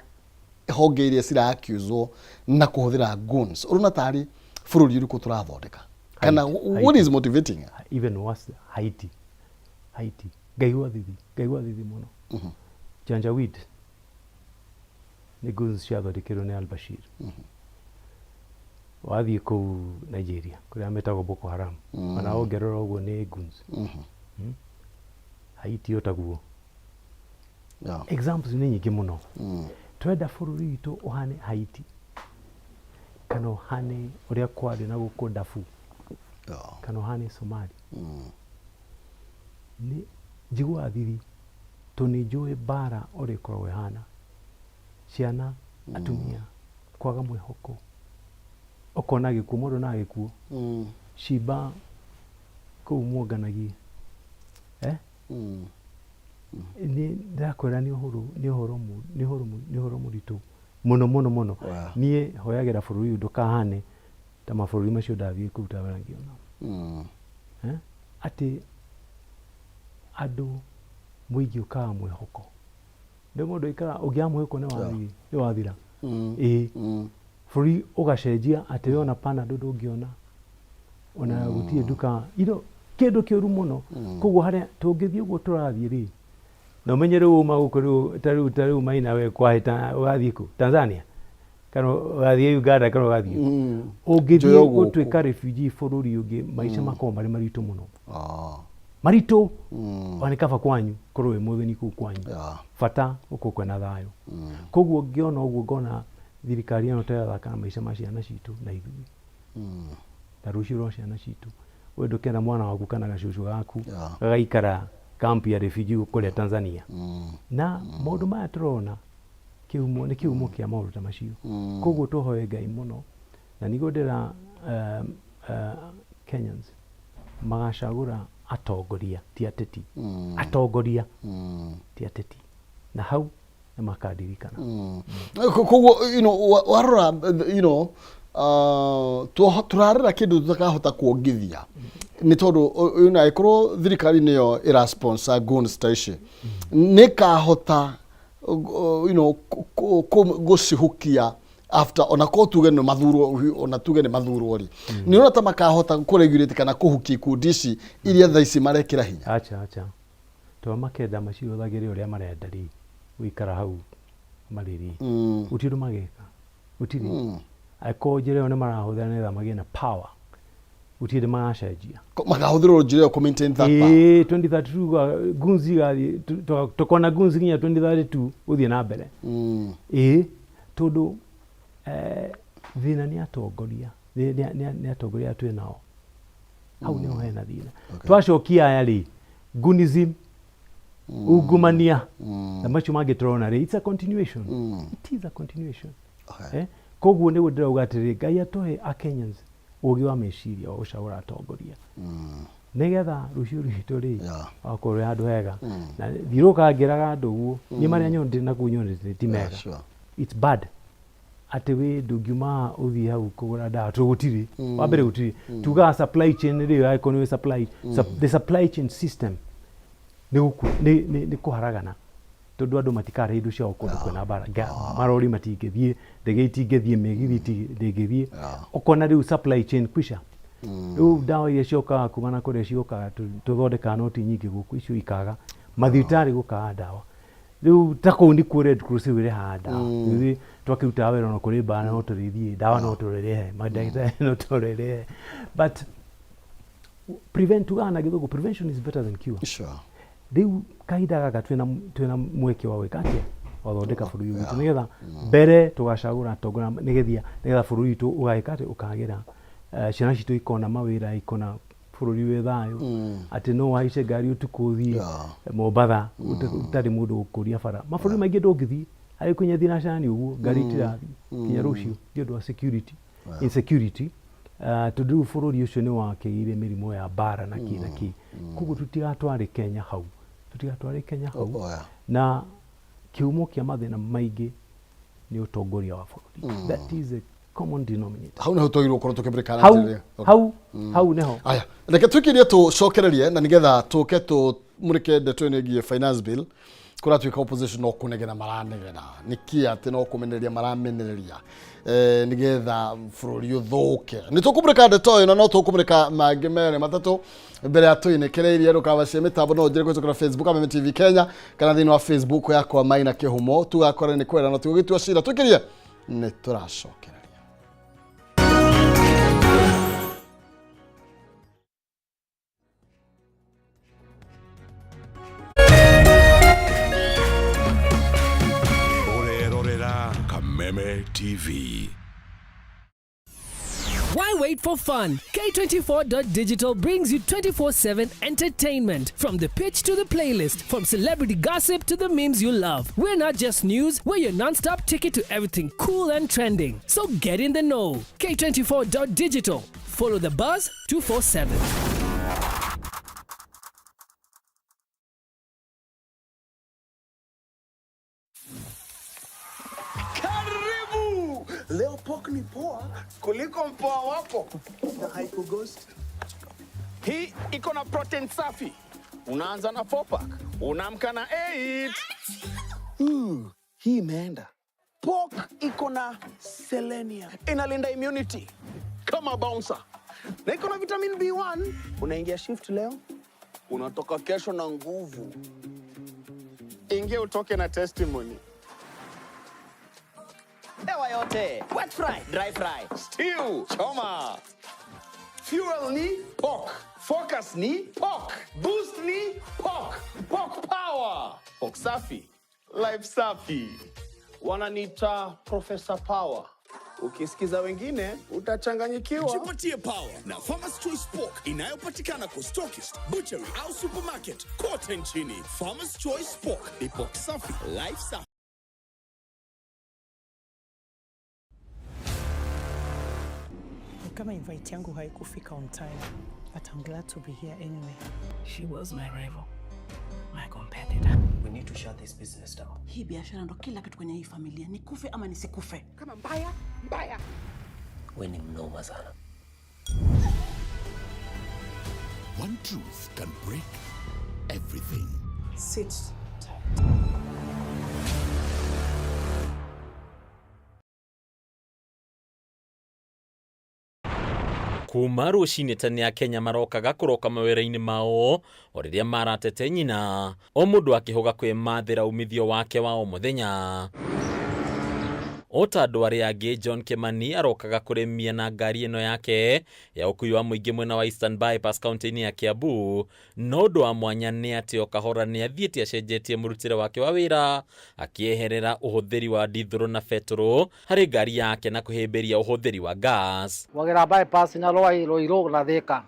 honge iria cira-accuswo na kũhũthĩra goons, ũrona tarĩ bũrũri ũrĩkũ tũrathondeka? Kana Haiti. what is motivating? Even worse, Haiti. Haiti. Ngaigua thithi, ngaigua thithi mũno. Janjaweed nĩ goons ciathondekirwo nĩ Al-Bashir. Wathiĩ kũu Nigeria kũrĩa metagwo Boko Haram, ona ũngĩrora ũguo nĩ goons. Haiti o taguo. Examples nĩ nyingĩ mũno. Twenda bũrũri witũ ũhane Haiti kana ũhane ũrĩa kwarĩ na gũkũ Darfur kana ũhane Somalia. Nĩ njiguaga thithi tondũ nĩ njũĩ mbara ũrĩa ĩkoragwo ĩhana, ciana, atumia kwaga mwĩhoko, ũkona gĩkuũ, mũndũ onaga gĩkuũ cimba kũu muonganagie, eh? Nĩ ndĩrakwĩra nĩ ũhoro, nĩ ũhoro, nĩ ũhoro, nĩ ũhoro mũritũ mũno mũno mũno. Niĩ hoyagĩra bũrũri ũyũ ndũkahane ta mabũrũri macio ndathiĩ kũruta wĩra ngĩona. Eh? Atĩ andũ mũingĩ ũkaga mwĩhoko. Nĩ mũndũ aikara ũngĩaga mwĩhoko nĩ wathiĩ, nĩ wathira. Ĩĩ. Bũrũri ũgacenjia atĩ we ona Panadol ndũngĩona, ona gũtirĩ nduka, kĩndũ kĩũru mũno. Koguo harĩa tũngĩthiĩ ũguo tũrathiĩ rĩ, na ũmenye rĩu uma gũkũ rĩu, ta rĩu Maina we kwahĩta ũgathiĩ kũ? Tanzania? Kana ũgathiĩ Uganda kana ũgathiĩ kũ? Ũngĩthiĩ Njoyo gũkũ. gũtuĩka refugee bũrũri ũngĩ, maica makoragwo marĩ maritũ mũno. Maritũ. Ona nĩ kaba kwanyu, korwo wĩ mũthĩni kũu kwanyu. Bata ũkorwo kwĩna thayũ. Koguo ngĩona ũguo ngona thirikari ĩno ta ĩrathaka na maica ma ciana citũ na ithuĩ. Na rũciũ rwa ciana citũ. We ndũkenda mwana waku kana gacũcũ gaku gagaikara camp ya refugee kũrĩa Tanzania. Na maũndũ maya tũrona kĩhumo nĩ kĩhumo kĩa maũndũ ta macio. Koguo tũhoe Ngai mũno na nĩguo ndĩra Kenyans magacagũra atongoria ti ateti. Atongoria ti ateti. Na hau nĩ makandirikana. Koguo warora tũrarera kĩndũ tũtakahota kuongithia nĩ tondũ angĩkorwo thirikari nĩyo ĩra sponsor goons ta ici nĩ kahota gũcihukia after ona ko tuge nĩ mathurwo, ona tuge nĩ mathurwo rĩ, nĩ ũrona ta makahota kũregulate kana kũhukia ikundi ici iria thaa ici marekĩra hinya? Acha, acha, to makenda macihũthagĩre ũrĩa marenda rĩ, gũikara hau marĩ rĩ, gũtirĩ ũndũ mageka, gũtirĩ. Angĩkorwo njĩra ĩyo nĩ marahũthĩra nĩgetha magĩe na power, gũtirĩ hĩndĩ magacenjia. Makahũthĩrwo njĩra ĩyo kũ maintain that power. Ĩĩ, 2032 goons igathiĩ, tũkona goons nginya 2032 gũthiĩ na mbere. Ĩĩ, tondũ thĩna nĩ atongoria, nĩ atongoria twĩ nao. Hau nĩho hena thĩna. Twacokia aya rĩ, goonism, ungumania, na macio mangĩ tũrona rĩ, it's a continuation. It is a continuation. Koguo nĩguo ndĩrauga atĩrĩrĩ, Ngai atũhe a Kenyans ũgĩ wa meciria wa gũcagũra atongoria. Nĩgetha rũciũ rwitũ rĩ akorwo rwĩ handũ hega. Na thiũrũrũkaga ngĩraga andũ ũguo, niĩ marĩa nyonete na kũu nyonete ti mega. It's bad. Atĩ wĩ ndũngiuma haha ũthiĩ hau kũgũra ndawa tondũ gũtirĩ. Wa mbere gũtirĩ. Tugaga supply chain rĩ, angĩkorwo nĩ supply, the supply chain system nĩ kũharagana tondũ andũ matikarehe indo ciao kũndũ kwĩna mbara. Marori matingĩthiĩ, ndege itingĩthiĩ, mĩgithi ndĩngĩthiĩ. Ũkona rĩu supply chain kwisha. Rĩu ndawa iria ciokaga kuma na kũrĩa ciokaga tũthondekaga noti nyingĩ gũkũ, icio ikaga. Mathibitarĩ gũkaga ndawa. Rĩu ta kũu nĩkuo Red Cross rĩu ĩrehaga ndawa. Ithuĩ twakĩrutaga wĩra ona kũrĩ mbara no tũrĩthiĩ, ndawa no tũrĩrehe, mandagĩtarĩ no tũrĩrehe. But prevent, tugaga na gĩthũngũ, prevention is better than cure. Rĩu kahinda gaka twĩna mweke wa gwĩka atĩa? Gwathondeka bũrũri witũ nĩgetha mbere tũgacagũra atongoria nĩgetha bũrũri witũ ũgagĩka atĩa? Ũkagĩra. Ciana citũ ikona mawĩra, ikona bũrũri wĩ thayũ, atĩ no ũhaice ngari ũtukũ ũthiĩ Mombatha ũtarĩ mũndũ gũkũria bara. Mabũrũri maingĩ ndũngĩthiĩ, harĩ kinya thinacarani ũguo ngari itirathiĩ kinya rũciũ nĩ ũndũ wa security, insecurity. Tondũ rĩu bũrũri ũcio nĩ wakĩgĩire mĩrimũ ya mbara na kĩ na kĩ. Koguo tũtigatware Kenya hau, tũtigatware Kenya hau. Na kĩhumo kĩa mathĩna maingĩ nĩ ũtongoria wa bũrũri. That is a common denominator. Hau nĩho twagĩrĩirwo gũkorwo tũkĩmũrĩka Hau hau hau nĩho. Aya, reke twĩkĩrie tũcokererie na nĩgetha tũke tũmũrĩke ndeto ĩno ĩgiĩ finance bill. Kũratuĩka opposition no kũnegena maranegena, nĩkĩ atĩ no kũmenereria maramenereria nĩgetha bũrũri ũthũke. Nĩ tũkũmũrĩka ndeto ĩyo na no tũkũmũrĩka mangĩ merĩ matatũ mbere ya tũinĩkĩrĩirie. Ndũkabacie mĩtambo, no ũnjĩre kũhĩtũkĩra Facebook Kameme TV Kenya kana thĩinĩ wa Facebook yakwa Maina Kĩhumo. Tugakora nĩ kwenda no tigũgĩtua cira, twĩkĩrie nĩ tũracokereria. Ũrerorera Kameme TV. Why wait for fun? K24.digital brings you 24/7 entertainment. From the pitch to the playlist, from celebrity gossip to the memes you love. We're not just news, we're your non-stop ticket to everything cool and trending. So get in the know. K24.digital. Follow the buzz 247. Karibu! Leo pork ni poa kuliko mpoa wako na haikughost. Hii iko na protein safi. Unaanza na 4 pack, unaamka na 8. Hii imeenda. Pork iko na selenium, inalinda immunity kama bouncer, na iko na vitamin B1. Unaingia shift leo, unatoka kesho na nguvu. Ingia utoke na testimony. Hewa yote. Wet fry, dry fry, stew, choma. Fuel ni pork. Focus ni pork. Boost ni pork. Pork power. Pork safi. Life safi. Wananiita Professor Power. Ukisikiza wengine utachanganyikiwa. Jipatie power na Farmer's Choice Pork inayopatikana kwa stockist, butchery au supermarket kote nchini. Farmer's Choice Pork ni pork safi, life safi. Kama invite yangu haikufika on time, but I'm glad to be here anyway. She was my rival, my competitor. We need to shut this business down. Hii biashara ndo kila kitu kwenye hii familia, nikufe ama nisikufe. Kama mbaya, mbaya. We ni mnoma sana. One truth can break everything. Sit tight. Kuma rũcinĩ tene Akenya marokaga kũroka mawĩra-inĩ mao o rĩrĩa maratete nyina, o mũndũ akĩhũga kwĩmathĩra umithio wake wa o mũthenya. O ta andũ arĩa angĩ, John Kimani arokaga kũrĩmia na ngari ĩno yake ya ũkui wa mũingĩ mwena wa Eastern Bypass kaunti-inĩ ya Kiambu. No ũndũ wa mwanya nĩ atĩ o kahora nĩ athiĩte acenjetie mũrutĩre wake wa wĩra, akĩeherera ũhũthĩri wa ndithũrũ na betũrũ harĩ ngari yake na kũhĩmbĩria ũhũthĩri wa gas. Wagera bypass na Rwai Ruiru na Thika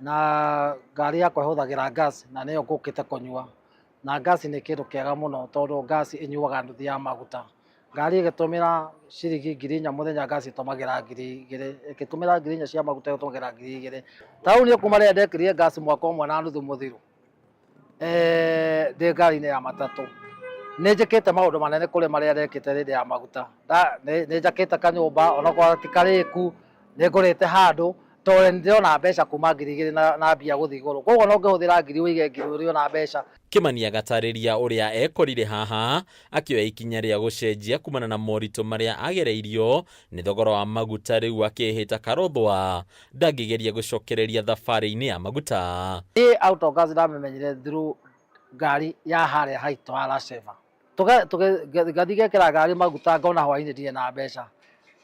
na ngari yakwa ĩhũthagĩra gas na nĩyo ngũkĩte kũnyua, na gas nĩ kĩndũ kĩega mũno tondũ gas ĩnyuaga nuthu ya maguta Ngari ĩgĩtũmĩra ciringi 4,000 mũthenya, ngasi ĩtũmagĩra 2,000, ĩkĩtũmĩra 4,000 cia maguta ĩtũmagĩra 2,000. Ta rĩu niĩ kuma rĩrĩa ndekĩrire ngasi mwaka ũmwe na nuthu mũthiru, ndĩ ngari-inĩ ya matatũ, nĩ njĩkĩte maũndũ manene kũrĩ marĩa ndekĩte hĩndĩ ya maguta. Nĩ njakĩte kanyũmba onokorwo ti karĩku, nĩ ngũrĩte handũ tondũ nĩ ndĩrona mbeca kuma 2,000 na mbia gũthiĩ igũrũ. Koguo no ngĩhũthĩra ngiri ũige ngiri ũrĩona mbeca. Kĩmani agatarĩria ũrĩa ekorire haha akĩoya ikinya rĩa gũcenjia kumana na moritũ marĩa agereirio nĩ thogora wa maguta rĩu akĩhĩta karothwa ndangĩgeria gũcokereria thabarĩ-inĩ ya maguta. Niĩ Autogas ndamĩmenyire through ngari ya harĩa haitũ ha Laseva. Ngathiĩ ngekĩra ngari maguta ngona hwainĩ ndirĩ na mbeca.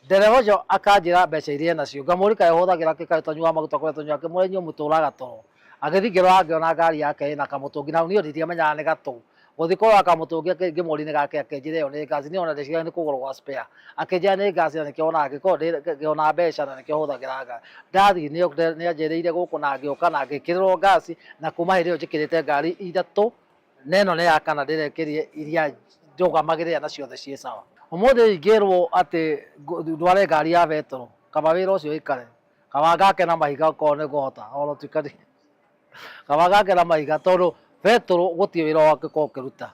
Ndereba ũcio akanjĩra mbeca iria enacio, ngamũria kaĩ ũhũthagĩra kĩ, kaĩ ũtanyuaga maguta kũrĩa tũnyuaga, ngĩmũria inyuĩ mũtũraga toro. Agĩthiĩ ngĩrora ngĩona ngari yake ĩna kamũtũngi, na niĩ ndiamenyaga nĩ gatũ. Gũthiĩ kũrora kamũtũngi ngĩmũria nĩ gakĩ, akĩnjĩra ĩyo nĩ ngasi, niĩ ona ndeciragia nĩ kũgũrũ gwa spare. Akĩnjĩra nĩ ngasi na nĩkĩo wonaga ngĩkorwo ngĩona mbeca na nĩkĩo hũthagĩra ngari. Ndathiĩ nĩ anjĩrĩire gũkũ na ngĩũka na ngĩkĩrĩrwo ngasi, na kuma hĩndĩ ĩyo njĩkĩrĩte ngari ithatũ, na ĩno nĩ ya kana ndĩrekĩrire iria ndũgamagĩrĩra na ciothe ciĩ sawa. Ũmũthĩ ingĩrwo atĩ ndware ngari ya betũrũ, kaba wĩra ũcio ũikare, kaba ngake na mahiga okorwo nĩ ngũhota, ona ũtuĩka nĩ kaba ngake na mahiga tondũ betũrũ gũtirĩ wĩra ũngĩkorwo ũkĩruta,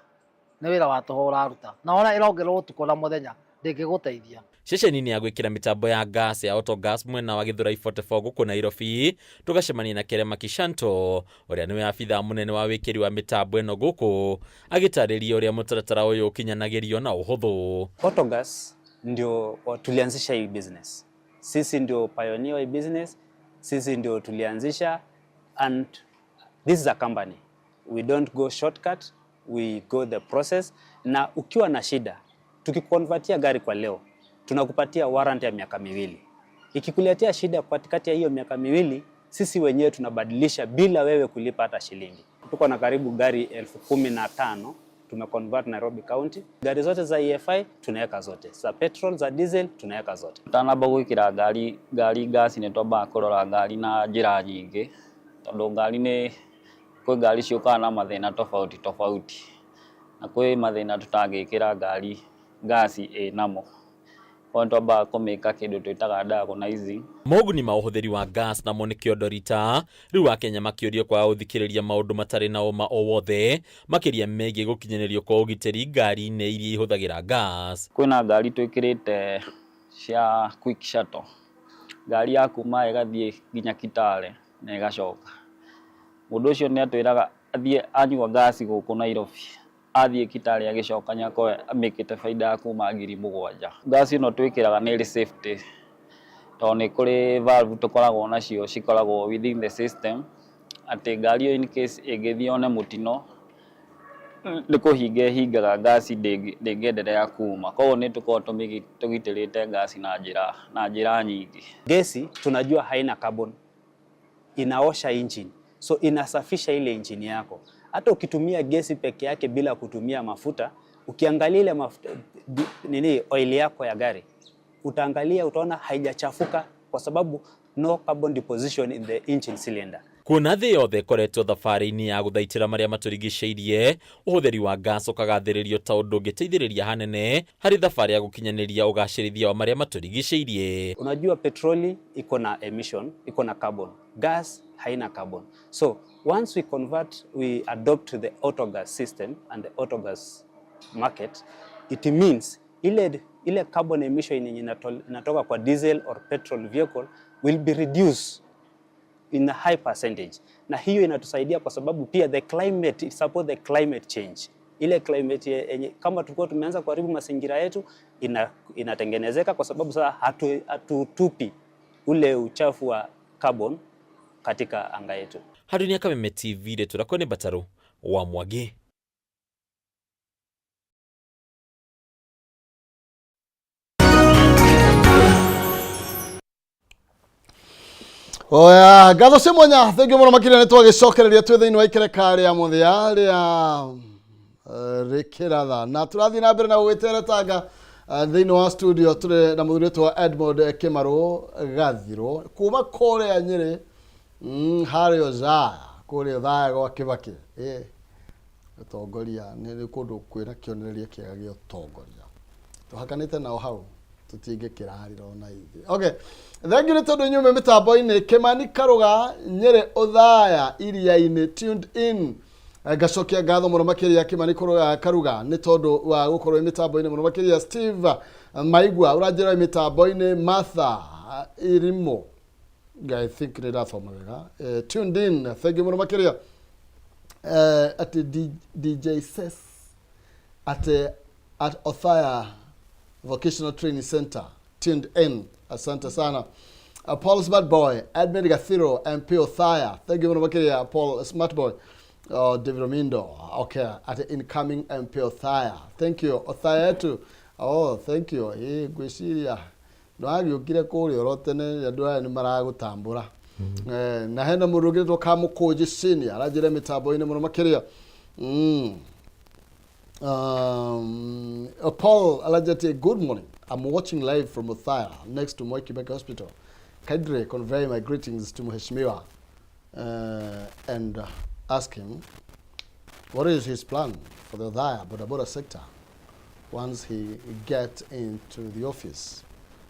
nĩ wĩra wa tũhũ ũraruta, na ona ĩrongererwo ũtukũ na mũthenya ndĩngĩgũteithia. Ceceni-inĩ ya gwĩkĩra mĩtambo ya gas ya Autogas mwena wa Githurai 44 gũkũ Nairobi, tũgacemania na Kerema Kishanto ũrĩa nĩwe abithaa mũnene wa wĩkĩri wa mĩtambo ĩno gũkũ, agĩtarĩria ũrĩa mũtaratara ũyũ ũkinyanagĩrio na ũhũthũ. Autogas ndio tulianzisha hii business. Sisi ndio pioneer wa hii business, sisi ndio tulianzisha, and this is a company. We don't go shortcut, we go the process. Na ukiwa na shida, tukikonvertia gari kwa leo, tunakupatia warranty ya miaka 2. Ikikuletea shida katikati ya hiyo miaka 2, sisi wenyewe tunabadilisha bila wewe kulipa hata shilingi. Tuko na karibu gari 15,000 tumeconvert Nairobi County. Gari zote za EFI tunaweka zote, za petrol, za diesel tunaweka zote. Tanamba gwikira ngari ngasi nĩ twambaga kũrora ngari na njĩra nyingĩ, tondũ ngari nĩ kwĩ ngari ciũkaga na mathĩna tofauti tofauti, na kwĩ mathĩna tũtangĩkĩra ngari ngasi ĩnamo. Kwa twambaga kũmĩka kĩndũ twĩtaga diagnosing. Moguni ma ũhũthĩri wa gas namo nĩ kĩondo rita rĩu Akenya makĩũrio kwaga gũthikĩrĩria maũndũ matarĩ na ũma o wothe makĩria megiĩ gũkinyanĩrio kwa ũgitĩri ngari-inĩ iria ihũthagĩra gas. Kwĩna ngari twĩkĩrĩte cia quick shuttle, ngari ya kuma ĩgathiĩ nginya Kitale na ĩgacoka. Mũndũ ũcio nĩ atwĩraga athiĩ anyua ngasi gũkũ Nairobi, athiĩ Kitale agĩcoka nĩakorwo amĩkĩte baida ya kuma 7,000. Ngasi ĩno twĩkĩraga nĩ ĩrĩ safety, tondũ nĩ kũrĩ valve tũkoragwo nacio cikoragwo within the system, atĩ ngari ĩyo in case ĩngĩthiĩ yone mũtino nĩ kũhinga ĩhingaga ngasi ndĩngĩendelea kuma. Koguo nĩ tũkoragwo tũgitĩrĩte ngasi na njĩra nyingĩ. Gesi tunajua haina carbon, inaosha engine, so inasafisha ile engine yako. Hata ukitumia gesi peke yake bila kutumia mafuta, ukiangalia ile mafuta, nini oil yako ya gari, utaangalia utaona haijachafuka kwa sababu no carbon deposition in the engine cylinder. Kuona thĩ yothe ĩkoretwo thabarĩ-inĩ ya gũthaitĩra marĩa matũrigicĩirie, ũhũthĩri wa gas ũkagathĩrĩrio ta ũndũ ũngĩteithĩrĩria hanene harĩ thabarĩ ya gũkinyanĩria ũgacĩrithia wa marĩa matũrigicĩirie. Unajua petroli iko na emission, iko na carbon. Gas haina carbon. So once we convert, we adopt the autogas system and the autogas market, it means ile carbon emission yenye inatoka kwa diesel or petrol vehicle will be reduced in a high percentage. Na hiyo inatusaidia kwa sababu pia the climate, it support the climate change. Ile climate yenye kama tulikuwa tumeanza kuharibu mazingira yetu inatengenezeka kwa sababu sasa hatutupi ule uchafu wa carbon katika anga yetu. Hadunia Kameme TV letu lako ni Bataru wa Mwagi. Oya, ngatho cia mwanya thengiũ mũno makĩria nĩ twagĩcokereria twĩ thĩinĩ wa ikereka rĩa mũthia rĩa rĩkĩratha na tũrathiĩ na mbere na gũgĩteretanga thĩinĩ wa studio tũrĩ na mũthuri wĩtwo Edmond Kĩmarũ Gathirũ kuma kũrĩa Nyĩrĩ, harĩa Othaya, kũrĩa Othaya gwa Kĩbakĩ. Ũtongoria nĩ kũndũ kwĩna kĩonereria kĩega gĩa ũtongoria. Tũhakanĩte nao hau tũtingĩkĩrarĩra ona ithuĩ. Okay, thank you nĩ tondũ inyuĩ mwĩ mĩtambo-inĩ. Kĩmani Karũga, Nyĩrĩ Ũthaya Iria-inĩ, tuned in. Ngacokia ngatho mũno makĩria Kĩmani Karuga nĩ tondũ wa gũkorwo wĩ mĩtambo-inĩ mũno makĩria. Steve Maigua ũranjĩra wĩ mĩtambo-inĩ. Martha Irimũ, I think nĩ ndathoma wega. Tuned in, thank you mũno makĩria. Atĩ DJ Ses at Othaya Vocational Training Center, tuned in, asante sana. Paul Smart Boy, Edmund Gathiro, MP Othaya, thank you mũno makĩria Paul Smart Boy. David Omindo, okay, at incoming MP Othaya, thank you. Othaya yetu, oh, thank you. Ĩ ngwĩciria ndwagĩũkire kũrĩa oro tene, andũ aya nĩ maragũtambũra. Na hena mũndũ ũngĩtwo Kamũkũnji Senior aranjĩra mĩtambo-inĩ mũno makĩria. Paul Alajati, good morning. I'm watching live from Othaya, next to Moi Kibaki Hospital. Kindly convey my greetings to Mheshimiwa and ask him what is his plan for the Othaya Boda Boda sector once he get into the office.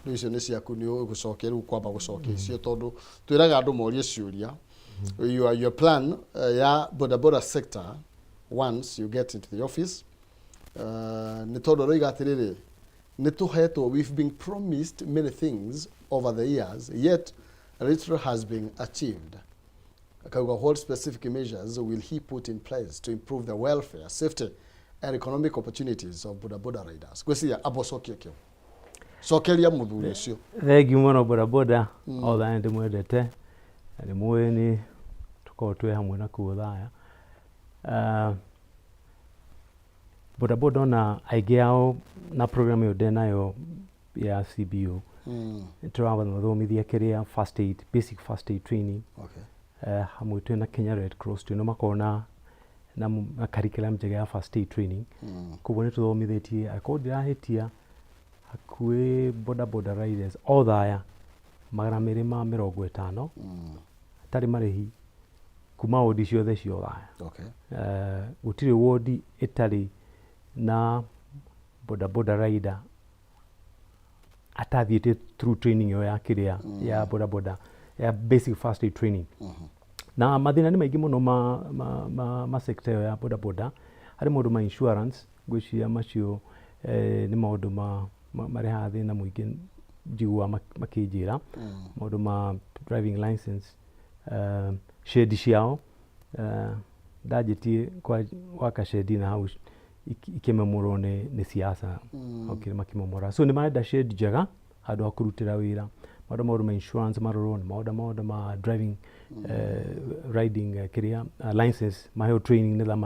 Rĩu icio nĩ ciaku, nĩ ũgũcokia rĩu, kwamba gũcokia icio tondũ twĩraga andũ morie ciũria. Your plan ya boda boda sector once you get into the office, nĩ tondũ aroiga atĩrĩrĩ, nĩ tũhetwo, we've been promised many things over the years, yet little has been achieved. Akauga, what specific measures will he put in place to improve the welfare, safety and economic opportunities of boda boda riders? Ngwĩciria amba ũcokie kĩo, cokeria mũthuri ũcio. Thengiũ mũno bodaboda othe, nĩ ndĩmwendete na nĩ mũĩ nĩ tũkoragwo twĩ hamwe na kuo thaya. Bodaboda ona aingĩ ao na program ĩyo ndĩnayo ya CBO, tũramathomithia kĩrĩa first aid, basic first aid training. Hamwe twĩna Kenya Red Cross, twĩna makoragwo na curriculum njega ya first aid training. Koguo nĩ tũthomithĩtie, angĩkorwo ndirahĩtia, hakuhĩ boda boda riders othe aya 250 hatarĩ marĩhi kuma wodi ciothe cia Othaya. Gũtirĩ wodi ĩtarĩ na boda boda rider atathiĩte through training ĩyo ya kĩrĩa ya boda boda, ya basic first aid training. Na mathĩna nĩ maingĩ mũno ma sector ĩyo ya boda boda, harĩ maũndũ ma insurance. Ngwĩciria macio nĩ maũndũ marehaga thĩna mũingĩ njiguaga makĩnjĩra. Maũndũ ma driving license, shed ciao, ndanjĩtie gwaka shed na hau ikĩmomorwo nĩ siasa. Okay, makĩmomora, so nĩ marenda shed njega handũ ha kũrutĩra wĩra. Maũndũ ma insurance marorwo, nĩ maũndũ ma driving, riding, kĩrĩa license, maheo training nĩgetha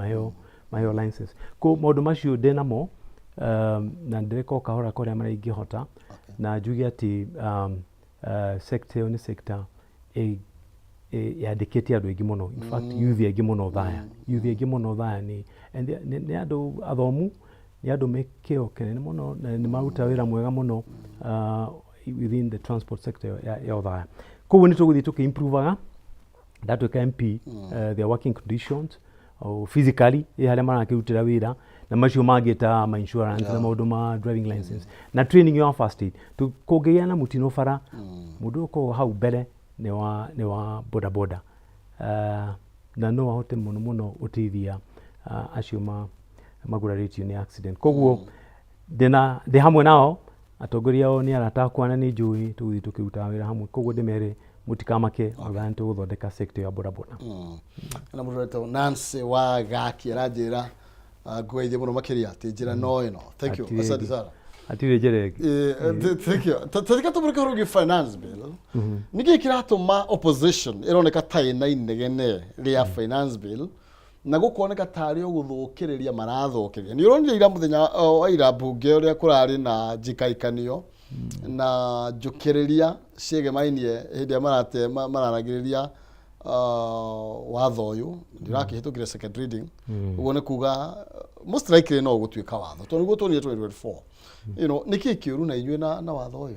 maheo license. Ko maũndũ macio ndĩ namo, na ndĩreka o kahora karĩa marĩa ingĩhota. Na njuge atĩ sector ĩyo nĩ sector yandĩkĩte andũ aingĩ mũno, in fact youth aingĩ mũno Othaya, youth aingĩ mũno Othaya nĩ and nĩ andũ athomu, nĩ andũ me kĩo kĩnene mũno na nĩ maruta wĩra mwega mũno within the transport sector ya Othaya. Koguo nĩ tũgũthiĩ tũkĩ-improvaga ndatuĩka MP their working conditions o physically ĩ harĩa marakĩrutĩra wĩra, na macio mangĩ ta ma insurance na maũndũ ma driving license na training ya first aid. Kũngĩgĩa na mũtino bara, mũndũ ũkoragwo hau mbere nĩ wa boda boda, na no ahote mũno mũno gũteithia acio magurarĩtio nĩ accident. Koguo ndĩna ndĩ hamwe nao, atongoria ao nĩ arata akwa na nĩ njũĩ tũgũthiĩ tũkĩrutaga wĩra hamwe. Koguo ndĩmere mũtikamake, okay. Nĩ tũgũthondeka sector ya boda boda. Na mũndũ wetagwo Nancy wa Gaki aranjĩra ngũgeithie mũno makĩria atĩ njĩra no ĩno. Thank you. Hatirĩ asante ĩngĩ. sana. Hatirĩ njĩra ĩngĩ. Thank you. Tarika tũmũrĩke ũhoro wĩgiĩ finance bill. Nĩkĩ kĩratũma opposition ĩroneka ta ĩna inegene rĩa finance bill na gũkoneka tarĩ o gũthũkĩrĩria marathũkĩrĩria? Nĩ ũronire ira mũthenya wa ira mbunge ũrĩa kũrarĩ na njikaikanio na njũkĩrĩria ciĩgemainie hĩndĩ ĩrĩa mararagĩrĩria watho ũyũ ndĩrakĩhĩtũkire second reading. Ũguo nĩ kuga most likely no ũgũtuĩka watho tondũ nĩguo tuonire 2024. Nĩkĩ kĩũru na inyuĩ na watho ũyũ?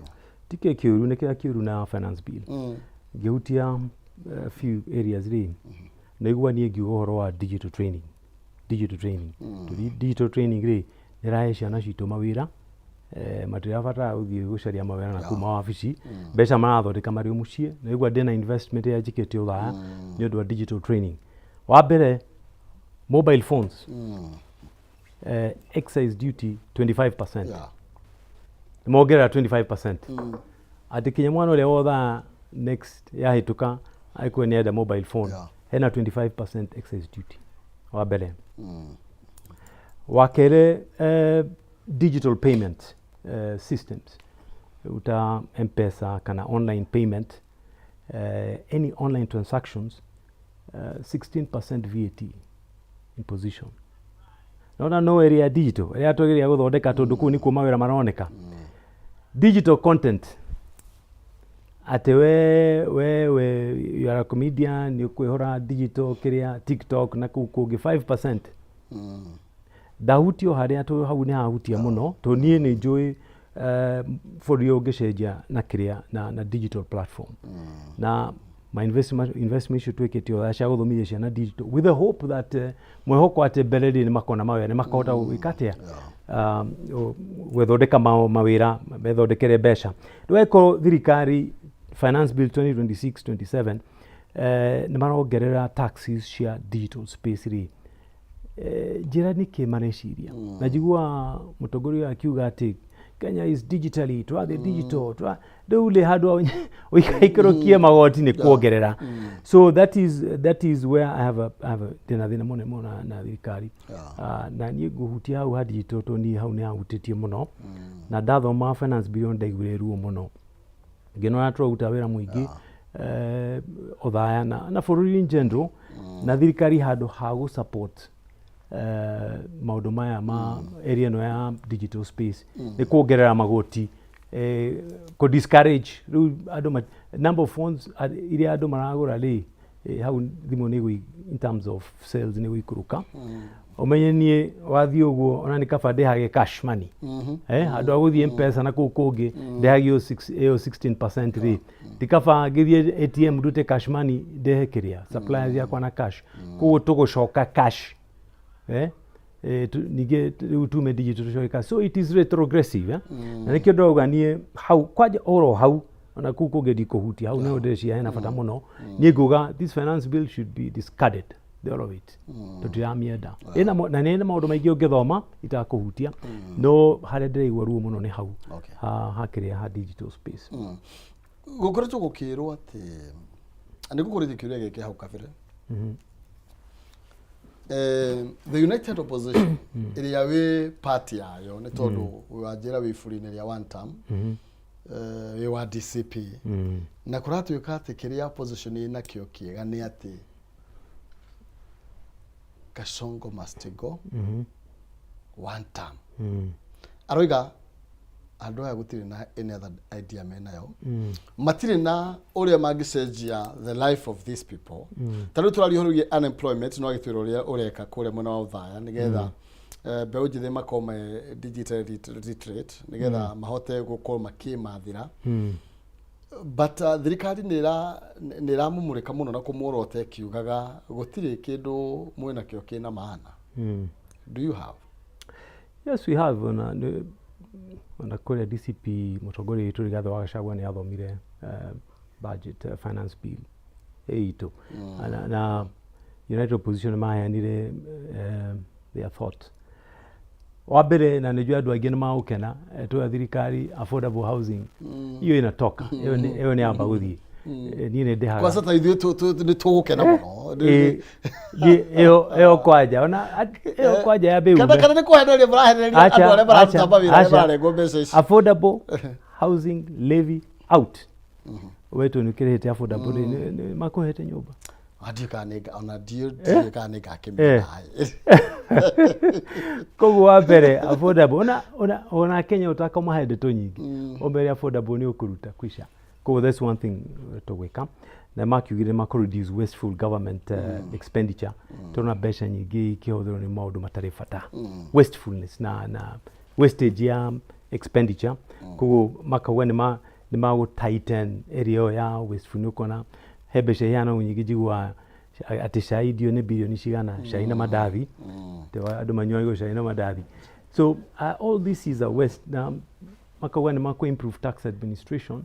Ti kĩ kĩũru, nĩ kĩrĩa kĩũru na finance bill. Ngĩhutia few areas rĩ, naigua niĩ ngiuga ũhoro wa digital training. Digital training, digital training rĩ, nĩ ĩrahe ciana citũ mawĩra. Matirabatara gũthiĩ gũcaria mawĩra na kũu mawabici, mbeca marathondeka marĩ o mũciĩ. Na igua ndĩna investment ĩrĩa njĩkĩte ũthaya nĩ ũndũ wa digital training. Wa mbere, mobile phones, excise duty 25%. Nĩmongerera 25% atĩ kinya mwana ũrĩa wothaa next yahĩtũka angĩkorwo nĩ enda mobile phone, hena 25% excise duty wa mbere. Wa kerĩ, digital payment systems uta M-Pesa kana online payment, any online transactions, 16% VAT imposition. Nona no ĩrĩa digital ĩrĩa tũgeria gũthondeka, tondũ kũu nĩkuo mawĩra maroneka. Digital content, atĩ we you are a comedian, nĩ ũkwĩhũra digital kĩrĩa TikTok na kũu kũngĩ, 5%. Ndahutio harĩa tũ hau nĩ hahutia mũno, tondũ niĩ nĩ njũĩ bũrũri ũyũ ũngĩcenjia na kĩrĩa na digital platform na ma investment icio twĩkĩte o cia gũthomithia ciana digital, with the hope that mwĩhoko atĩ mbere rĩ nĩ makona mawĩra, nĩ makahota gwĩka atĩa, gwĩthondeka mawĩra, methondekere mbeca. Rĩu angĩkorwo thirikari Finance Bill 2026 27 nĩ marongerera taxes cia digital space rĩ, njĩra nĩkĩ mareciria? Na njiguaga mũtongoria ũyũ akiuga atĩ Kenya is digitally, tũrathiĩ digital, rĩu rĩ handũ ũikaikũrũkie magoti nĩ kuongerera. So that is where I have a ndĩna thĩna mũnene mũno na thirikari. Na niĩ ngũhutia hau ha digital, tondũ niĩ hau nĩ hahutĩtie mũno, na ndathoma finance bill ndaiguire ruo mũno, ngĩona tũraruta wĩra mũingĩ othaya na bũrũri in general, na thirikari handũ ha gũ support maũndũ maya ma area ĩno ya digital space nĩ kuongerera magoti, kũ discourage rĩu andũ number of phones iria andũ maragũra rĩ, hau thimũ nĩ in terms of sales nĩ gũikũrũka. Ũmenye niĩ wathiĩ ũguo ona nĩ kaba ndĩhage cash money handũ ha gũthiĩ M-Pesa na kũu kũngĩ ndĩhagio ĩyo 16% rĩ, ti kaba ngĩthiĩ ATM ndute cash money, ndehe kĩrĩa suppliers yakwa na cash. Koguo tũgũcoka cash, ningĩ rĩu tume digital tũcoke cash, so it is retrogressive, eh? Na nĩkĩo ndauga niĩ hau kwanja oro hau, ona kũu kũngĩ ndikũhutia hau, nĩho ndĩreciria hena bata mũno. Niĩ nguga this finance bill should be discarded, the all of it, tũtiramĩenda. Na nĩ ĩna maũndũ maingĩ ũngĩthoma itakũhutia, no harĩa ndĩraigua ruo mũno nĩ hau ha kĩrĩa ha digital space. Gũkoretwo gũkĩrwo atĩ nĩ gũkũrĩtie kĩũria gĩkĩ hau kabere. The United Opposition ĩrĩa wĩ party yayo, nĩ tondũ wanjĩra wĩ iburi-inĩ rĩa one term, wĩ wa DCP, na kũratuĩka atĩ kĩrĩa opposition ĩnakĩo kĩega nĩ atĩ Kasongo must go, one term. Aroiga andũ aya gũtirĩ na any other idea menayo, matirĩ na ũrĩa mangĩcenjia the life of these people. Ta rĩu tũraria ũhoro wĩgiĩ unemployment, no agĩtwĩra ũrĩa ũreka kũrĩa mwena wa Ũthaya nĩgetha mbeũ njĩthĩ makorwo me digital literate, nĩgetha mahote gũkorwo makĩmathĩra. But thirikari nĩ ĩramũmũrĩka mũno na kũmuorota ĩkiugaga gũtirĩ kĩndũ mwĩnakĩo kĩna maana. Do you have? Yes, we have. Ona kũrĩa DCP, mũtongoria witũ Rigathĩ wa Gachagua nĩ athomire budget, finance bill ĩ itũ, na United Opposition maheanire their thought. Wa mbere, na nĩnjũĩ andũ aingĩ nĩ magũkena, tuoya thirikari affordable housing hiyo inatoka, hiyo nĩ yamba gũthiĩ. Niĩ nĩ ndĩhaga. Kwanza ta ithuĩ nĩ tũgũkena mũno. Ĩyo kwanja ona ĩyo kwanja ya kana kana nĩ kũheneria mũraheneria andũ arĩa mararuta mawĩra arĩa mararengwo mbeca ici? Affordable housing levy out. Wetu nĩ ũkĩrĩhĩte affordable rĩ, nĩ makũhete nyũmba? Ndiũĩ kana nĩ ona ndiũĩ kana nĩ ngakĩmenya. Koguo wa mbere affordable, ona Kenya ũtakamahe ndeto nyingĩ, wa mbere affordable nĩ ũkũruta kwisha. Koguo that's one thing tũgwĩka. Na makiugire makũ reduce wasteful government expenditure. Tũrona mbeca nyingĩ ikĩhũthĩrwo nĩ maũndũ matarĩ bata, wastefulness na wastage ya expenditure. Koguo makauga nĩ magũ tighten area ĩyo ya wasteful. Nĩ ũkuona he mbeca iheanagwo nyingĩ, njiguaga atĩ cai ndio nĩ bilioni cigana, cai na mandathi. Atĩ andũ manyuagwo cai na mandathi. So all this is a waste, na makauga nĩ makũ improve tax administration.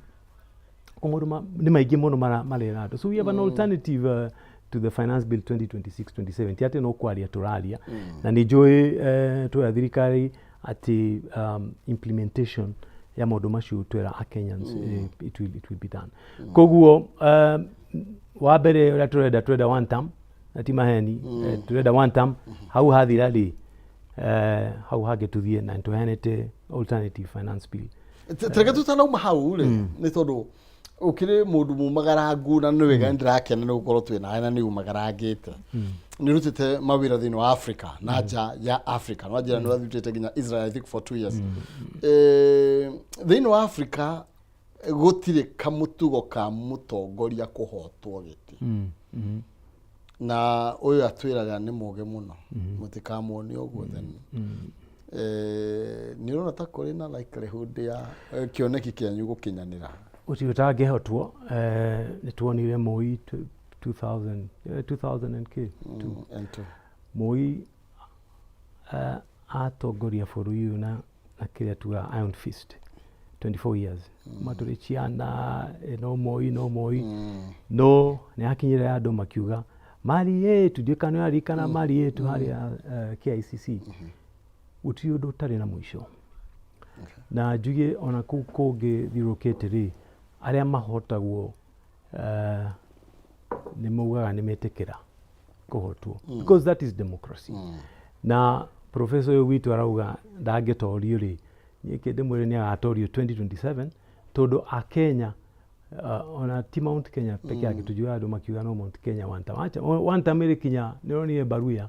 Maũndũ nĩ maingĩ mũno marera andũ. So we have an alternative to the Finance Bill 2026-27. Ti atĩ no kwaria tũraria, na nĩ njũĩ tũya thirikari atĩ implementation ya maũndũ macio twera a Kenyans, it will be done. Koguo wa mbere ũrĩa tũrenda one term, na ti maheni. Tũrenda one term. Hau hathira rĩ, hau hangĩ tũthiĩ na nĩtũheanĩte alternative finance bill. Tareke tutanauma hau rĩ, nĩ tondũ ũkĩrĩ mũndũ mumagarangu na nĩ wega, nĩndĩrakena nĩ gũkorwo twĩ nawe na nĩ umagarangĩte, nĩ ũrutĩte mawĩra thĩinĩ wa Africa na nja ya Africa. No njĩra nĩ wathutĩte nginya Israel, I think for 2 years. Thĩinĩ wa Africa gũtirĩ kamũtugo ka mũtongoria kũhotwo gĩtĩ, na ũyũ atwĩraga nĩ mũgĩ mũno, mũtikamuone ũguo. Then nĩ ũrona ta kũrĩ na likelihood ya kĩoneki kĩanyu gũkinyanĩra? Gũtirĩ ũtangĩhotwo. Nĩ tuonire Moi 2000, 2000 and k two. And two. Moi atongoria bũrũri ũyũ na kĩrĩa tugaga iron fist 24 years, matũrĩ ciana, no Moi, no Moi, no nĩ akinyire andũ makiuga mali yetu. Ndiũĩ kana nĩũraririkana mali yetu harĩa KICC. Gũtirĩ ũndũ ũtarĩ na mũico, na njuge ona kũu kũngĩ thiũrũrũkĩte rĩ, arĩa mahotagwo nĩ maugaga nĩ metĩkĩra kũhotwo, because that is democracy. Na professor ũyũ witũ arauga ndangĩtorio rĩ, niĩ kĩ ndĩmwĩre nĩ agatorio 2027, tondũ akenya ona ti Mount Kenya peke yake. Tujuaga andũ makiuga no Mount Kenya one time. Acha, one time ĩrĩ kinya nĩ ũronire Baruya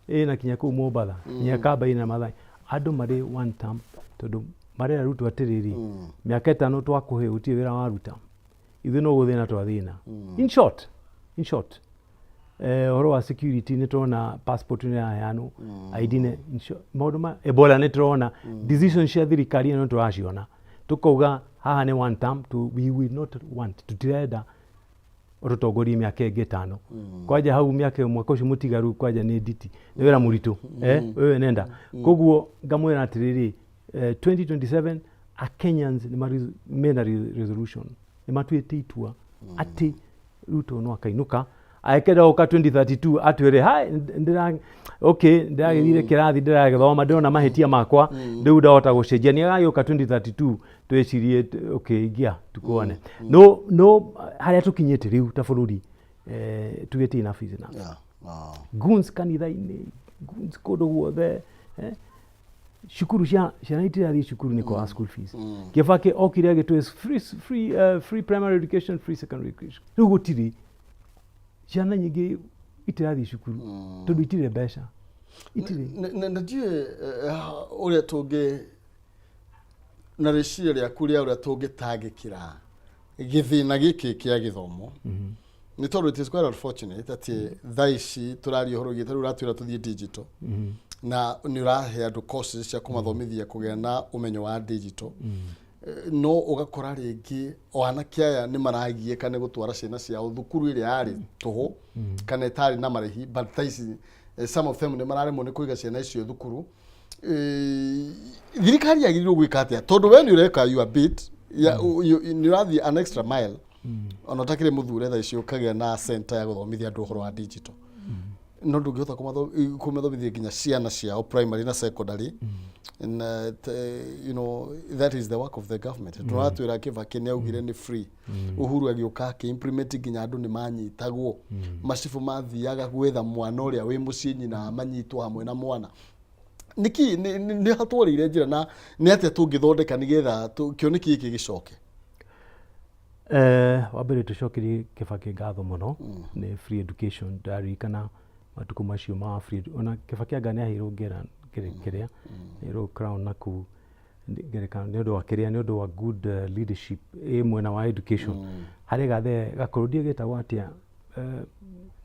ĩna kinya kũu Mombatha, kinya Kamba-inĩ na Mathai, andũ marĩ one term, tondũ marera Ruto atĩrĩrĩ, mĩaka 5 twakũhe, gũtirĩ wĩra waruta, ithuĩ no gũthĩna twathĩna. In short, ũhoro wa security nĩ tũrona, passport nĩ ĩraheanwo, ID nĩ in short, maũndũ ma Ebola nĩ tũrona, decision cia thirikari ĩno tũraciona, tũkauga haha nĩ one term we will not want, tũtirenda ũtũtongorie mĩaka ĩngĩ 5. Kwanja hau mĩaka mwaka ũcio mũtigaru, kwanja nĩ nditi, nĩ wĩra mũritũ, wewe nenda. Koguo ngamwĩra atĩrĩrĩ, 2027 a Kenyans nĩ mena resolution, nĩ matuĩte itua atĩ Ruto no akainũka. Agĩkenda gũka 2032 atwĩre hai ndĩra, okay, ndĩragĩthire kĩrathi, ndĩragĩthoma, ndĩrona mahĩtia makwa, rĩu ndahota gũcenjia. Nĩ agagĩũka 2032 twĩcirie okay, ingia tukuone. No harĩa tũkinyĩte rĩu ta bũrũri, tugĩte enough is enough. Goons kanitha-inĩ, goons kũndũ guothe, cukuru cia ciana itirathiĩ cukuru nĩ kwaga school fees. Kibaki okire agĩtũhe free primary education, free secondary education. Rĩu gũtirĩ, ciana nyingĩ itirathiĩ cukuru tondũ itirĩ mbeca, itirĩ. Na ndiũĩ ũrĩa tũngĩ na rĩciria rĩaku rĩa ũrĩa tũngĩtangĩkĩra gĩthĩna gĩkĩ kĩa gĩthomo, nĩ tondũ it is quite unfortunate atĩ thaa ici tũraria ũhoro wĩgiĩ, ta rĩu ũratwĩra tũthiĩ digital, na nĩ ũrahe andũ courses cia kũmathomithia kũgĩa na ũmenyo wa digital, no ũgakora rĩngĩ o anake aya nĩ maragiĩka nĩ gũtwara ciana ciao thukuru ĩrĩa yarĩ tũhũ kana ĩtarĩ na marĩhi, but thaa ici some of them nĩ mararemwo nĩ kũiga ciana icio thukuru. Thirikari yagĩrĩirwo gwĩka atĩa, tondũ we nĩ ũreka your bit ya nĩ ũrathiĩ an extra mile, ona ũtakĩrĩ mũthure thaa ici ũkagĩa na center ya gũthomithia andũ ũhoro wa digital, no ndũngĩhota kũmathomithia nginya ciana ciao primary na secondary? And that is the work of the government. Tũratwĩra Kibaki nĩ augire nĩ free, Uhuru agĩũka akĩ-implement, nginya andũ nĩ manyitagwo, macibũ mathiaga gwetha mwana ũrĩa wĩ mũciĩ, nyina manyitwo hamwe na mwana. Nĩkĩ nĩ hatwarĩire njĩra, na nĩ atĩa tũngĩthondeka nĩgetha kĩoneki gĩkĩ gĩcoke? Wa mbere tũcokerie Kibaki ngatho mũno nĩ free education. Ndaririkana matukũ macio ma free ona Kibaki anga nĩ aheirwo ngera kĩrĩa aheirwo crown na kũu ngerekano nĩ ũndũ wa kĩrĩa, nĩ ũndũ wa good leadership ĩ mwena wa education. Harĩ gathe gakũrũ ndiĩ getagwo atĩa,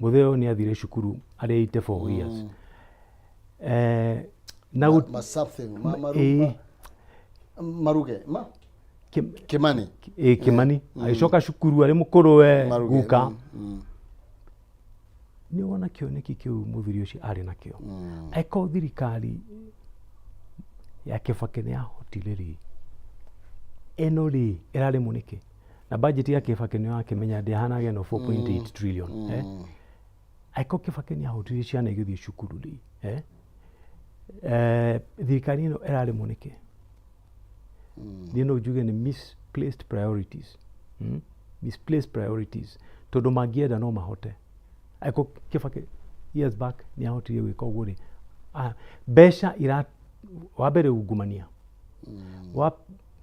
mũthee ũyũ nĩ athire cukuru arĩ 84 years, na ma something ma maru, maruge ma Kimani. Ĩ Kimani agĩcoka cukuru arĩ mũkũrũ we. Maruge, Guka nĩ wona kĩoneki kĩu mũthuri ũcio arĩ nakĩo, eko thirikari. Ya Kibaki nĩ yahotire rĩ, ĩno rĩ ĩrarĩmwo nĩkĩ? Na budget ya Kibaki nĩ wakĩmenya ndĩhanaga ĩno 4.8 trillion, eh? Angĩkorwo Kibaki nĩ ahotire ciana igĩthiĩ cukuru rĩ, eh? Thirikari ĩno ĩrarĩmwo nĩkĩ? Niĩ no njuge nĩ misplaced priorities, Misplaced priorities, tondũ mangĩenda no mahote. Angĩkorwo Kibaki years back nĩ ahotire gwĩka ũguo rĩ, mbeca ira, wa mbere ungumania,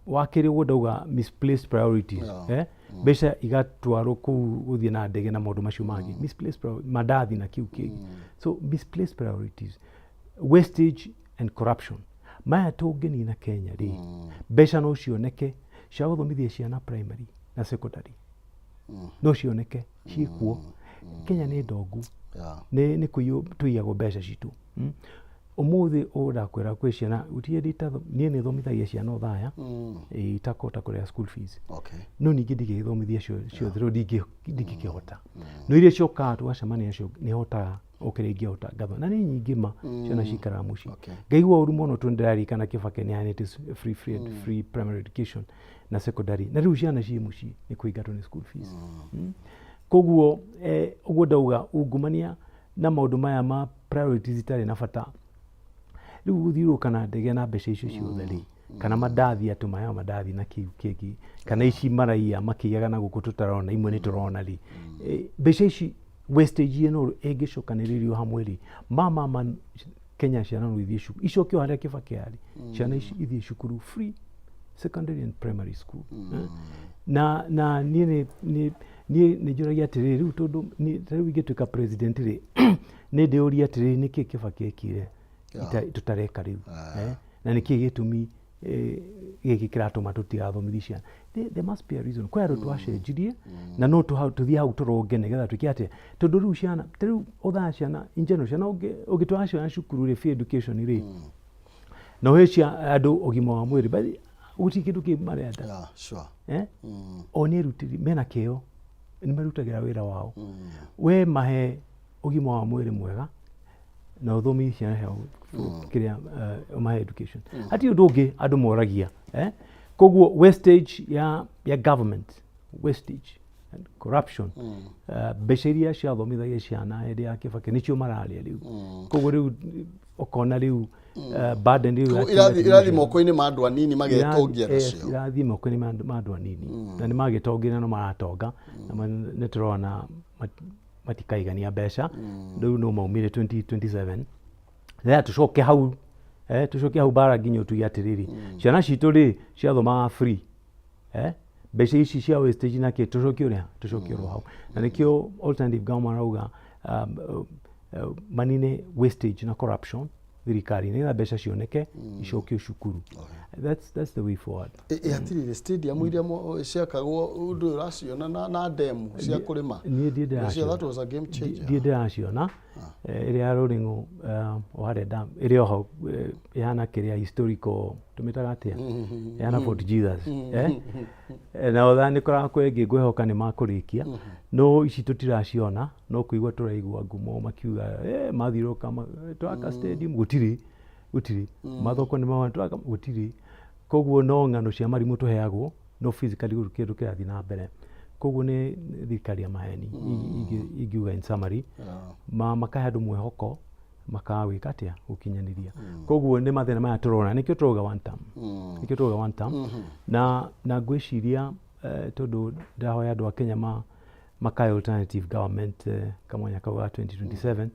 wa kerĩ ũguo ndauga misplaced priorities, eh? Mbeca igatwarwo kũu gũthiĩ na ndege na maũndũ macio mangĩ, misplaced priorities, mandathi na kĩu kĩngĩ. So misplaced priorities, wastage and corruption, maya tũngĩnina Kenya rĩ, mbeca no cioneke cia gũthomithia ciana primary na secondary, no cioneke ciĩkuo. Kenya nĩ ndongu, nĩ kũiywo tũiyagwo mbeca citũ. Ũmũthĩ ũũ ndakwĩra kwĩ ciana gũtirĩ hĩndĩ niĩ nĩ thomithagia ciana Othaya, itakũhota kũrĩha school fees. No ningĩ ndingĩgĩthomithia ciothe rĩu ndingĩkĩhota, no iria ciokaga tũgacemania nacio nĩ hotaga o kĩrĩa ingĩhota ngatho, na nĩ nyingĩ ma ciana cikaraga mũciĩ. Ngaigua ũru mũno tondũ ndĩraririkana Kibaki nĩ aheanĩte free, free primary education na secondary, na rĩu ciana ciĩ mũciĩ nĩ kũingatwo nĩ school fees. Koguo ũguo ndauga ungumania na maũndũ maya ma priorities itarĩ na bata, rĩu gũthiũrũrũka na ndege na mbeca icio ciothe rĩ, kana mandathi atũ maya mandathi na kĩu kĩngĩ, kana ici maraiya makĩiyaga na gũkũ tũtarona, imwe nĩ tũrona rĩ, mbeca ici wastage ĩno ĩngĩcokanĩrĩrio hamwe rĩ, ma Kenya ciana no ithiĩ cukuru, icokio harĩa Kibaki arĩ, ciana ici ithiĩ cukuru free secondary and primary school. Na niĩ niĩ nĩ njũragia atĩrĩrĩ rĩu, tondũ ta rĩu ingĩtuĩka president rĩ, nĩ ndĩũria atĩrĩrĩ, nĩkĩ Kibaki ekire tũtareka rĩu, eh? Na nĩkĩ gĩtũmi gĩkĩ kĩratũma tũtigathomithie ciana? There must be a reason. Kwĩ andũ twacenjirie na no tũthiĩ hau tũronge nĩgetha twĩke atĩa, tondũ rĩu ciana ta rĩu ũthaa ciana in general, ciana ũngĩtwara ciana cukuru rĩ, free education rĩ, na ũhe cia andũ ũgima wa mwĩrĩ, but gũtirĩ kĩndũ kĩ marenda. Eh? O nĩ erutĩri mena kĩo, nĩ marutagĩra wĩra wao. We mahe ũgima wa mwĩrĩ mwega na ũthomithie ciana ciao kĩrĩa, ũmahe education, hatirĩ ũndũ ũngĩ andũ moragia, eh? Koguo wastage ya government, wastage and corruption, mbeca iria ciathomithagia ciana hĩndĩ ya Kibaki nĩcio mararĩa rĩu. Koguo rĩu ũkona rĩu burden rĩu Koguo yakinya irathiĩ moko-inĩ ma andũ anini magetongia nacio. Irathiĩ moko-inĩ ma andũ anini, na nĩ magĩtongia no maratonga na nĩ tũrona matikaigania mbeca rĩu, no maumire 2027. Rĩrĩa tũcoke hau, tũcoke hau bara nginya ũtuge atĩrĩrĩ, ciana citũ rĩ ciathomaga free, mbeca ici cia wastage na kĩ, tũcokie ũrĩa tũcokie oro hau. Na nĩkĩo alternative government marauga manine wastage na corruption thirikari nĩgetha mbeca cioneke icokio cukuru. That's the way forward. Ĩ hatirĩ stadium iria ciakagwo ũndũ ũyũ ũraciona na ndemu cia kũrĩma? Niĩ ndiĩ Ngwĩciria ndĩraciona. That was a game changer. Ndiĩ ndĩraciona. Ĩrĩa ya Rũring'o, o harĩa dam ĩrĩ oho, ĩhana kĩrĩa historical tũmĩtaga atĩa, ĩhana Fort Jesus, eh? Na otha nĩ kũrakwo ĩngĩ, ngwĩhoka nĩ makũrĩkia, no ici tũtiraciona, no kũigua tũraigua ngumo makiuga, mathiũrũrũka twaka stadium, gũtirĩ, gũtirĩ mathoko nĩ mawa twaka, gũtirĩ. Koguo no ng'ano cia marimũ tũheagwo, no physically gũtirĩ kĩndũ kĩrathiĩ na mbere. Koguo nĩ thirikari ya maheni, ingiuga in summary, makahe andũ mwĩhoko makaga gwĩka atĩa, gũkinyanĩria. Koguo nĩ mathĩna maya tũrona, nĩkĩo tũrauga one term, nĩkĩo tũrauga one term. Na ngwĩciria, tondũ ndĩrahoya andũ a Kenya makae alternative government, kamwanya kau ga 2027,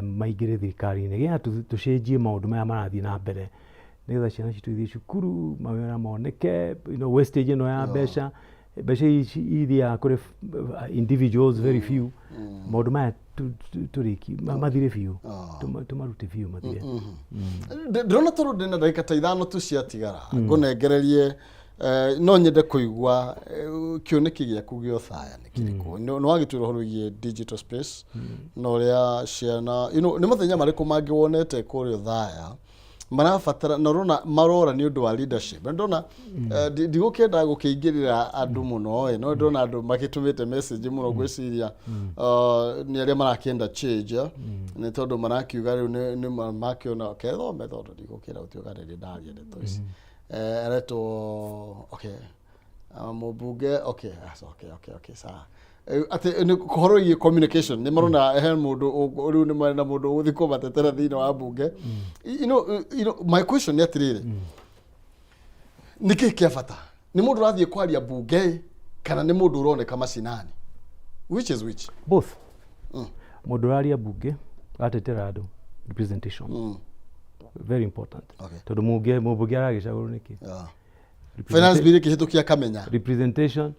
maingĩre thirikari-inĩ nĩgetha tũcenjie maũndũ maya marathiĩ na mbere, nĩgetha ciana citũ ithiĩ cukuru, mawĩra moneke, wastage ĩno ya mbeca, mbeca ici ithiaga kũrĩ individuals very few, maũndũ maya tũrĩki mathire biũ, tũmarute biũ mathire. Ndĩrona tondũ ndĩna ndagĩka ta 5 tu ciatigara, ngũnengererie, no nyende kũigua kĩoneki gĩaku gĩa Othaya nĩ kĩrĩkũ. Nĩ wagĩtwĩra ũhoro wĩgiĩ digital space na ũrĩa ciana, nĩ mathenya marĩkũ mangĩ wonete kũrĩa Othaya? Marabatara na ũrona marora nĩ ũndũ wa leadership na ndona ndigũkĩenda gũkĩingĩrĩra andũ mũno ĩ, no ndona andũ magĩtũmĩte message mũno, ngwĩciria nĩ arĩa marakĩenda change, nĩ tondũ marakiuga rĩu nĩ makĩona kethome tondũ ndigũkĩenda gũtuĩka nĩ ndaria ndeto ici. Aretwo okay, mũmbunge, okay, okay, sawa. Atĩ nĩ ũhoro wĩgiĩ communication, nĩ marona he mũndũ rĩu nĩ marĩ na mũndũ ũgũthiĩ kũmatetera thĩinĩ wa mbunge. My question nĩ atĩrĩrĩ, nĩ kĩĩ kĩa bata, nĩ mũndũ ũrathiĩ kwaria mbunge kana nĩ mũndũ ũroneka macinani? Which is which? Both. Mũndũ ũraria mbunge atetera andũ, representation, very important. Tondũ mũmbunge aragĩcagũrwo nĩkĩ? Finance bill ĩkĩhĩtũkia kamenya. Representation,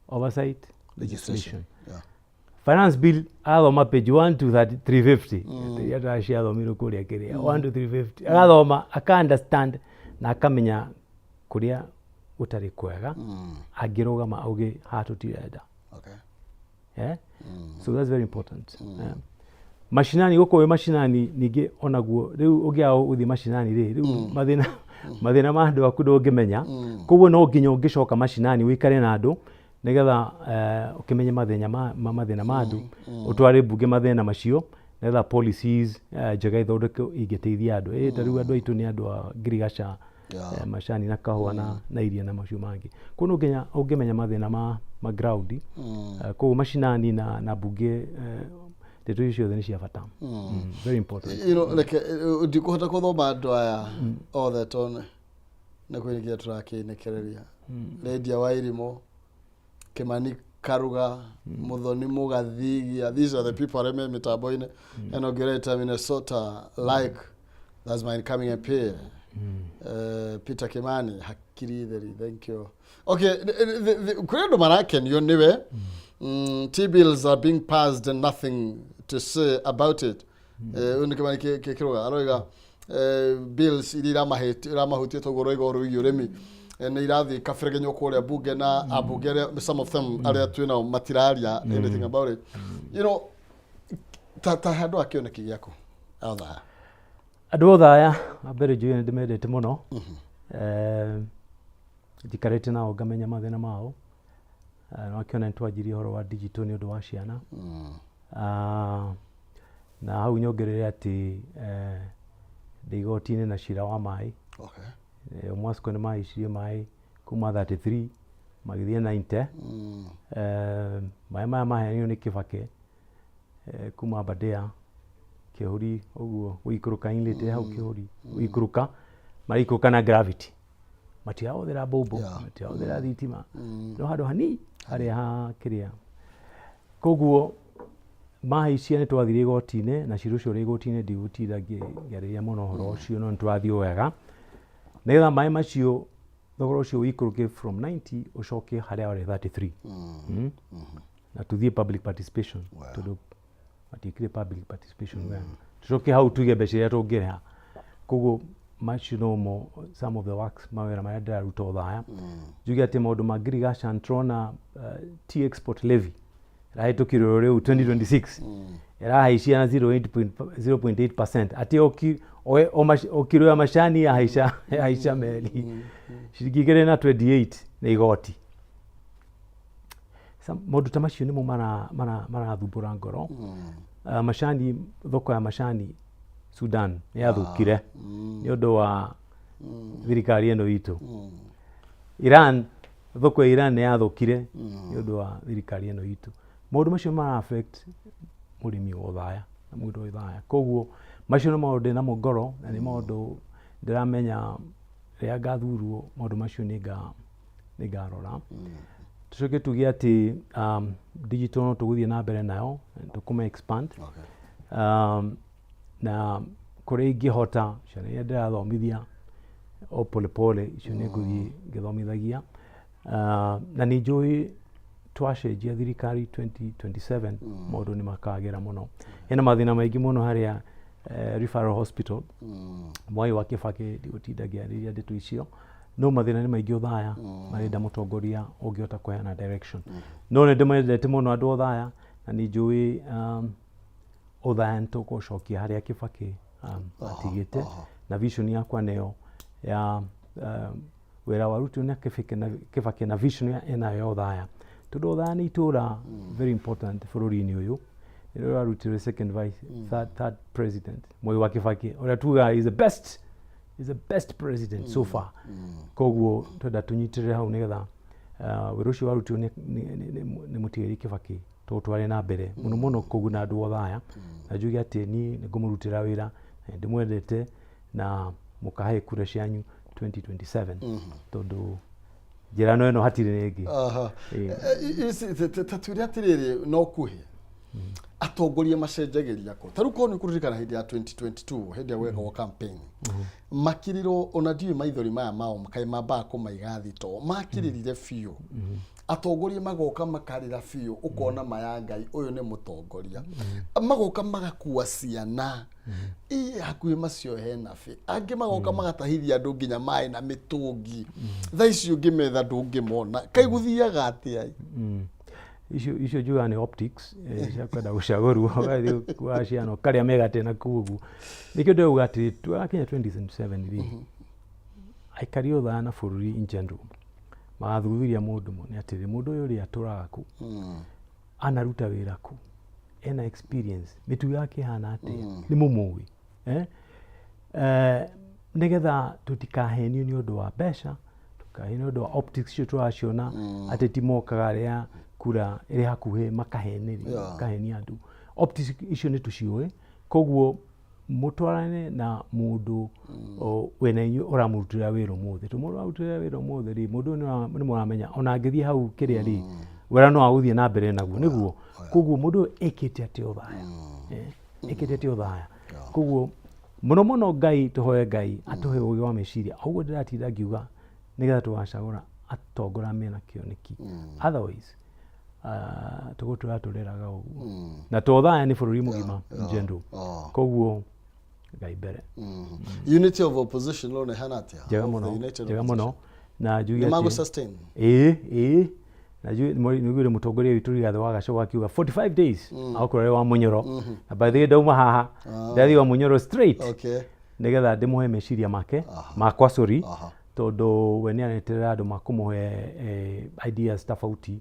oversight, legislation. Finance bill athoma page 1 to 30, 350 iria ndaciathomirwo kũrĩa kĩrĩa 1 to 350, agathoma aka understand na akamenya kũrĩa gũtarĩ kwega, angĩrũgama auge haha tũtirenda. Yeah? So that's very important. Yeah. Macinani, gũkũ wĩ macinani ningĩ onaguo rĩu ũngĩaga gũthiĩ macinani rĩ, rĩu mathĩna ma andũ aku ndũngĩmenya. Koguo no nginya ũngĩcoka macinani ũikare na andũ nĩgetha ũkĩmenye mathĩna ma andũ, ũtware mbunge mathĩna macio nĩgetha policies njega ithondekwo ingĩteithia andũ. Ta rĩu andũ aitũ nĩ andũ a ngirigaca, macani na kahũa na iria na macio mangĩ. Koguo no nginya ũngĩmenya mathĩna ma ground. Koguo macinani na mbunge, ndeto icio ciothe nĩ cia bata. Very important. Reke ndikũhota gũthoma andũ aya othe tondũ nĩ kwĩnĩkĩra tũrakĩnĩkĩrĩria. Lydia Wairimu, Kimani Karuga, Muthoni Mugathigia, these are the people arĩa me mĩtambo-inĩ ĩno. Ngĩreta Minnesota, like that's my incoming MP, Peter Kimani Hakiri Theri, thank you. Okay, kũrĩ andũ marakenio nĩwe. T bills are being passed and nothing to say about it. Ũyũ nĩ Kimani Kĩrũga aroiga bills iria iramahutia toguo ũroiga ũhoro wĩgiĩ ũrĩmi, nĩ irathiĩ kaberegenywo kũrĩa bunge na ambunge arĩa, some of them arĩa twĩ nao matiraria anything about it. Ta handũ a kĩoneki gĩaku otha. Andũ othe aya wa mbere njũĩ nĩ ndĩmendete mũno. Njikarĩte nao ngamenya mathĩna mao. Nĩwakĩona nĩ twanjirie ũhoro wa digital nĩ ũndũ wa ciana. Na hau nyongerere atĩ ndĩ igoti-inĩ na cira wa maĩ. Mwasco nĩ mahaicirie maĩ kuma 33 magĩthiĩ 90. Maĩ maya maheanirwo nĩ Kĩbakĩ kuma Aberdare Kĩhũri ũguo gũikũrũka inlet hau Kĩhũri gũikũrũka, maraikũrũka na gravity, matirahũthĩra mbombo, matirahũthĩra thitima, no handũ hani harĩa ha kĩrĩa. Koguo mahaicia nĩ twathire igoti-inĩ na cira ũcio ũrĩ igoti-inĩ, ndigũtinda ngĩarĩria mũno ũhoro ũcio, no nĩ tũrathiĩ o wega nĩgetha maĩ macio thogora ũcio ũikũrũke from 90 ũcoke harĩa warĩ 33. Na tuthiĩ public participation tondũ matiĩkire public participation wega, tũcoke hau tuige mbeca iria tũngĩrĩha. Koguo macio nomo some of the works, mawĩra marĩa ndĩraruta Othaya. Njuge atĩ maũndũ ma ngirigaca nĩtũrona tea export levy ĩrahĩtũkirwo rĩu 2026, ĩrahaicia na 0.8% atĩ o kiro ya macani yahaica meri ciringi 2.28 nĩ igoti. Maũndũ ta macio nĩmo marathumbũra ngoro. Macani, thoko ya macani Sudan nĩ yathũkire nĩ ũndũ wa thirikari ĩno itũ. Iran, thoko ya Iran nĩ yathũkire nĩ ũndũ wa thirikari ĩno itũ. Maũndũ macio mara affect mũrĩmi wa Othaya na mũndũ wa Othaya. Koguo macio nĩ maũndũ ndĩnamo ngoro na nĩ maũndũ ndĩramenya rĩrĩa ngathurwo maũndũ macio nĩ ngarora. Tũcoke tuge atĩ digital no tũgũthiĩ na mbere nayo, tũkũme expand. Na kũrĩa ingĩhota ciana iria ndĩrathomithia o polepole icio nĩ ngũthiĩ ngĩthomithagia. Na nĩ njũĩ twacenjia thirikari 2027 maũndũ nĩ makagĩra mũno. Hena mathĩna maingĩ mũno harĩa referral hospital Mwai wa Kĩbakĩ, ndigũtinda ngĩarĩria ndeto icio, no mathĩna nĩ maingĩ Othaya, marenda mũtongoria ũngĩhota kũheana direction. No nĩ ndĩmendete mũno andũ Othaya na nĩ njũĩ Othaya nĩ tũkũcokia harĩa Kĩbakĩ atigĩte. Na vision yakwa nĩyo ya wĩra warutirwo nĩ Kibaki na Kibaki na vision ĩnayo ya Othaya, tondũ Othaya nĩ itũra very important bũrũri-inĩ ũyũ. Nĩrĩo rarutirwo second vice, third president Mwai wa Kibaki, ũrĩa tugaga is the best president so far. Koguo twenda tũnyitĩrĩre hau nĩgetha wĩra ũcio warutirwo nĩ mũtigĩri Kibaki tũtware na mbere mũno mũno kũguna andũ Othaya. Na njuge atĩ niĩ nĩ ngũmũrutĩra wĩra na ndĩmwendete na mũkahe kura cianyu 2027, tondũ njĩra no ĩno, hatirĩ ĩngĩ. Ĩĩ. Ta twĩre atĩrĩrĩ, no kuhĩ atongoria macenjagĩria kũ? Ta rĩu korwo nĩ kũririkana hĩndĩ ya 2022, hĩndĩ ya gwekagwo campaign, makirirwo ona ndiũĩ maithori maya mao kaĩ mambaga kũmaiga thito, makirĩrire biũ. Atongoria magoka makarĩra biũ, ũkona maya Ngai ũyũ nĩ mũtongoria, magoka magakua ciana ĩ hakuhĩ macio hena bĩ, angĩ magoka magatahithia andũ nginya maĩ na mĩtũngi. Thaa ici ũngĩmetha ndũngĩmona, kaĩ gũthiaga atĩa? Icio njugaga nĩ optics cia kwenda gũcagũrwo, ũgathiĩ kuoya ciana ũkarĩa mĩgate na kũu ũguo. Nĩkĩo ndĩrauga atĩ twakinya 2027 rĩ, aikari Othaya na bũrũri in general magathuthuria mũndũ mone atĩrĩ, mũndũ ũyũ rĩ, atũraga kũ, anaruta wĩra kũ, ena experience, mĩtugo yake ĩhana atĩa, nĩ mũmũĩ, eh? Nĩgetha tũtikahenio nĩ ũndũ wa mbeca, tũkahenio nĩ ũndũ wa optics icio tũraciona, ateti mokaga rĩa kura ĩrĩ hakuhĩ makaheneria, makahenia andũ. Optics icio nĩ tũciũĩ. Koguo mũtwarane na mũndũ wĩna inyuĩ ũramũrutĩra wĩra ũmũthĩ, tondũ mũndũ ũramũrutĩra wĩra ũmũthĩ rĩ, mũndũ ũyũ nĩ mũramenya ona angĩthiĩ hau kĩrĩa rĩ, wĩra no agũthiĩ na mbere naguo nĩguo. Koguo mũndũ ũyũ ĩkĩte atĩa Othaya? Ĩkĩte atĩa Othaya? Koguo mũno mũno Ngai, tũhoe Ngai atũhe ũgĩ wa meciria, ũguo ndĩratinda ngiuga, nĩgetha tũgacagũra atongoria mena kĩoneki. Otherwise tũgũtũra tũrĩraga ũguo, na to Othaya, nĩ bũrũri mũgima in general. Koguo Ngai mbere. Unity of opposition no nĩ hana atĩa? Njega Of the mũno. united Njega opposition. mũno, na njuge Nĩ atĩ- magũ-sustain? Ĩĩ, na nĩguire mũtongoria witũ Rigathĩ wa Gachagua akiuga 45 days agũkorwo arĩ wa Mũnyoro. Na by the way, ndauma haha ndathiĩ wa Mũnyoro straight nĩgetha ndĩmũhe meciria make makwa, sorry, tondũ we nĩ areterera andũ makũmũhe ideas tofauti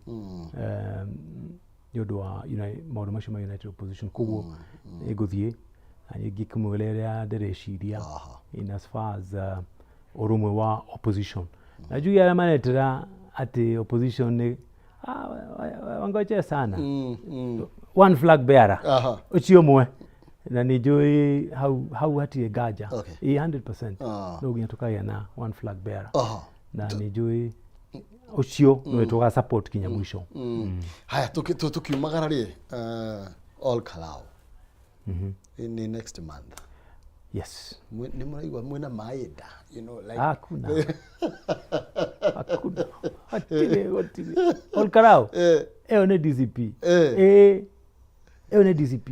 nĩ ũndũ wa maũndũ macio ma united opposition. Koguo nĩngũthiĩ na ningĩ kũmwĩra ũrĩa ndĩreciria in as far as ũrũmwe wa opposition. Na njuge arĩa maretera atĩ opposition nĩ wangoje sana, one flag bearer ũcio ũmwe, na nĩ njũĩ hau hau hatirĩ nganja. Ĩ 100%. No nginya tũkagĩa na one flag bearer, na nĩ njũĩ ũcio nĩwe tũga support kinya mũico. Haya, tũkiumagara rĩ, Ol Kalou nĩ next month. Yes. Nĩ mũraigua mwĩna maĩ nda, like Hakuna, hakuna, hatirĩ, gũtirĩ. Ol Kalou ĩyo nĩ DCP. Ĩĩ, ĩyo nĩ DCP.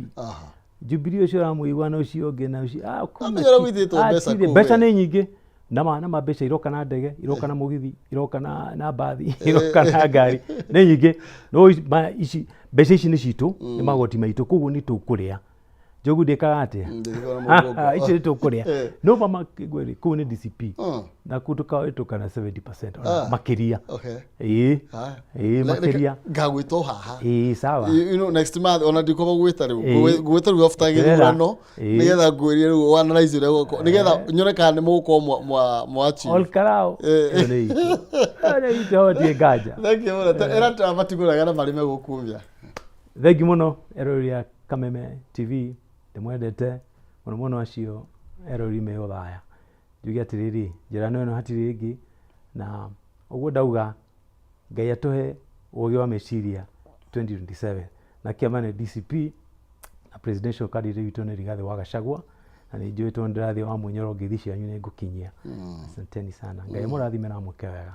Jubilee ũcio ũramũigua na ũcio ũngĩ na ũcio, hakuna. Amenya ũrĩa wĩitĩtwo mbeca Hatirĩ. kũu, Mbeca we. nĩ nyingĩ. Nama mbeca iroka na ndege, iroka na mũgithi, iroka na mbathi, iroka na ngari, nĩ nyingĩ. No ici mbeca ici nĩ citũ, nĩ magoti maitũ, koguo nĩ tũkũrĩa. Njogu ndĩkaga atĩa? Ndĩrĩkaga na mũgongo. Ici nĩ tũkũrĩa. No mama ngwĩre kũu nĩ DCP na kũu tũkahĩtũka na 70% ona makĩria. Ĩĩ. Haya. Ĩĩ, makĩria. Ngagwĩta o haha. Ĩĩ, sawa. Next month ona ndikũba gwĩta rĩu. Ĩĩ. Ngwĩta rĩu after Eterera. gĩthurano, nĩgetha ngwĩrie rĩu analyze ũrĩa gũgũkorwo, nĩgetha nyone kana nĩ mũgũkorwo mwa achieve. Ol Kalou ĩyo nĩ itũ, ĩyo nĩ itũ, hatirĩ nganja. Thank you mũno. Ĩra tũramatigũraga na marĩ megũkumia. Thengi mũno eroreri a Kameme TV, ndĩmwendete mũno mũno, acio eroreri me Othaya. Njuge atĩrĩrĩ, njĩra no ĩno, hatirĩ ĩngĩ. Na ũguo ndauga, Ngai atũhe ũgĩ wa meciria 2027, na kĩama nĩ DCP, na presidential candidate witũ nĩ Rigathĩ wa Gachagua. Na nĩ njũĩ tondũ ndĩrathiĩ wa Mũnyoro, ngeithi cianyu nĩ ngũkinyia. Asanteni sana, Ngai amũrathime na amwĩke wega.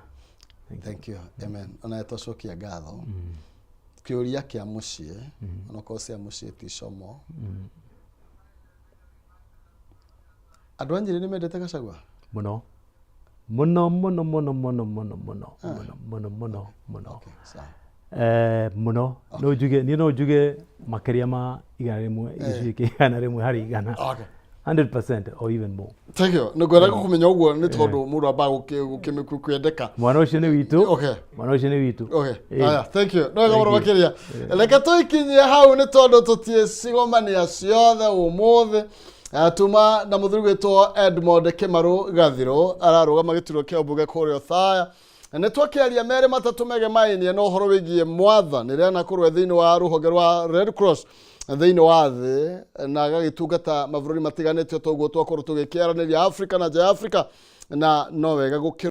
Thank you. Amen. Ona twacokia ngatho. Kĩũria kĩa mũciĩ, onokorwo cia mũciĩ ti como, andũ a Nyĩrĩ nĩ mendete Gachagua? Mũno mũno mũno mũno mũno mũno mũno mũno mũno mũno mũno. Okay, sawa. Mũno, no njuge, niĩ no njuge makĩria ma 100, 100% harĩ 100. 100% or even more. Thank you. Nĩ ngwenda kũmenya ũguo nĩ tondũ mũndũ ambaga kwendeka. Mwana ũcio nĩ witũ. Okay. Mwana ũcio nĩ witũ. Okay. Ĩĩ. Aya, thank you. No wega mũno Thank you. makĩria. Reke tũikinyie hau nĩ tondũ tũtiĩcigomania ciothe ũmũthĩ. Tuma na mũthuri gwĩtwo Edmond Kĩmarũ Gathirũ ararũgama gĩturwa kĩa ũmbunge kũrĩa Othaya. Nĩ twakĩaria merĩ matatũ megemainie na ũhoro wĩgiĩ mwathani rĩrĩa anakorwo e thĩinĩ wa rũhonge rwa Red Cross thĩinĩ wa thĩ na agagĩtungata mabũrũri matiganĩte toguo twakorwo tũgĩkĩaranĩria Afrika na nja ya Afrika na no wega gũkĩ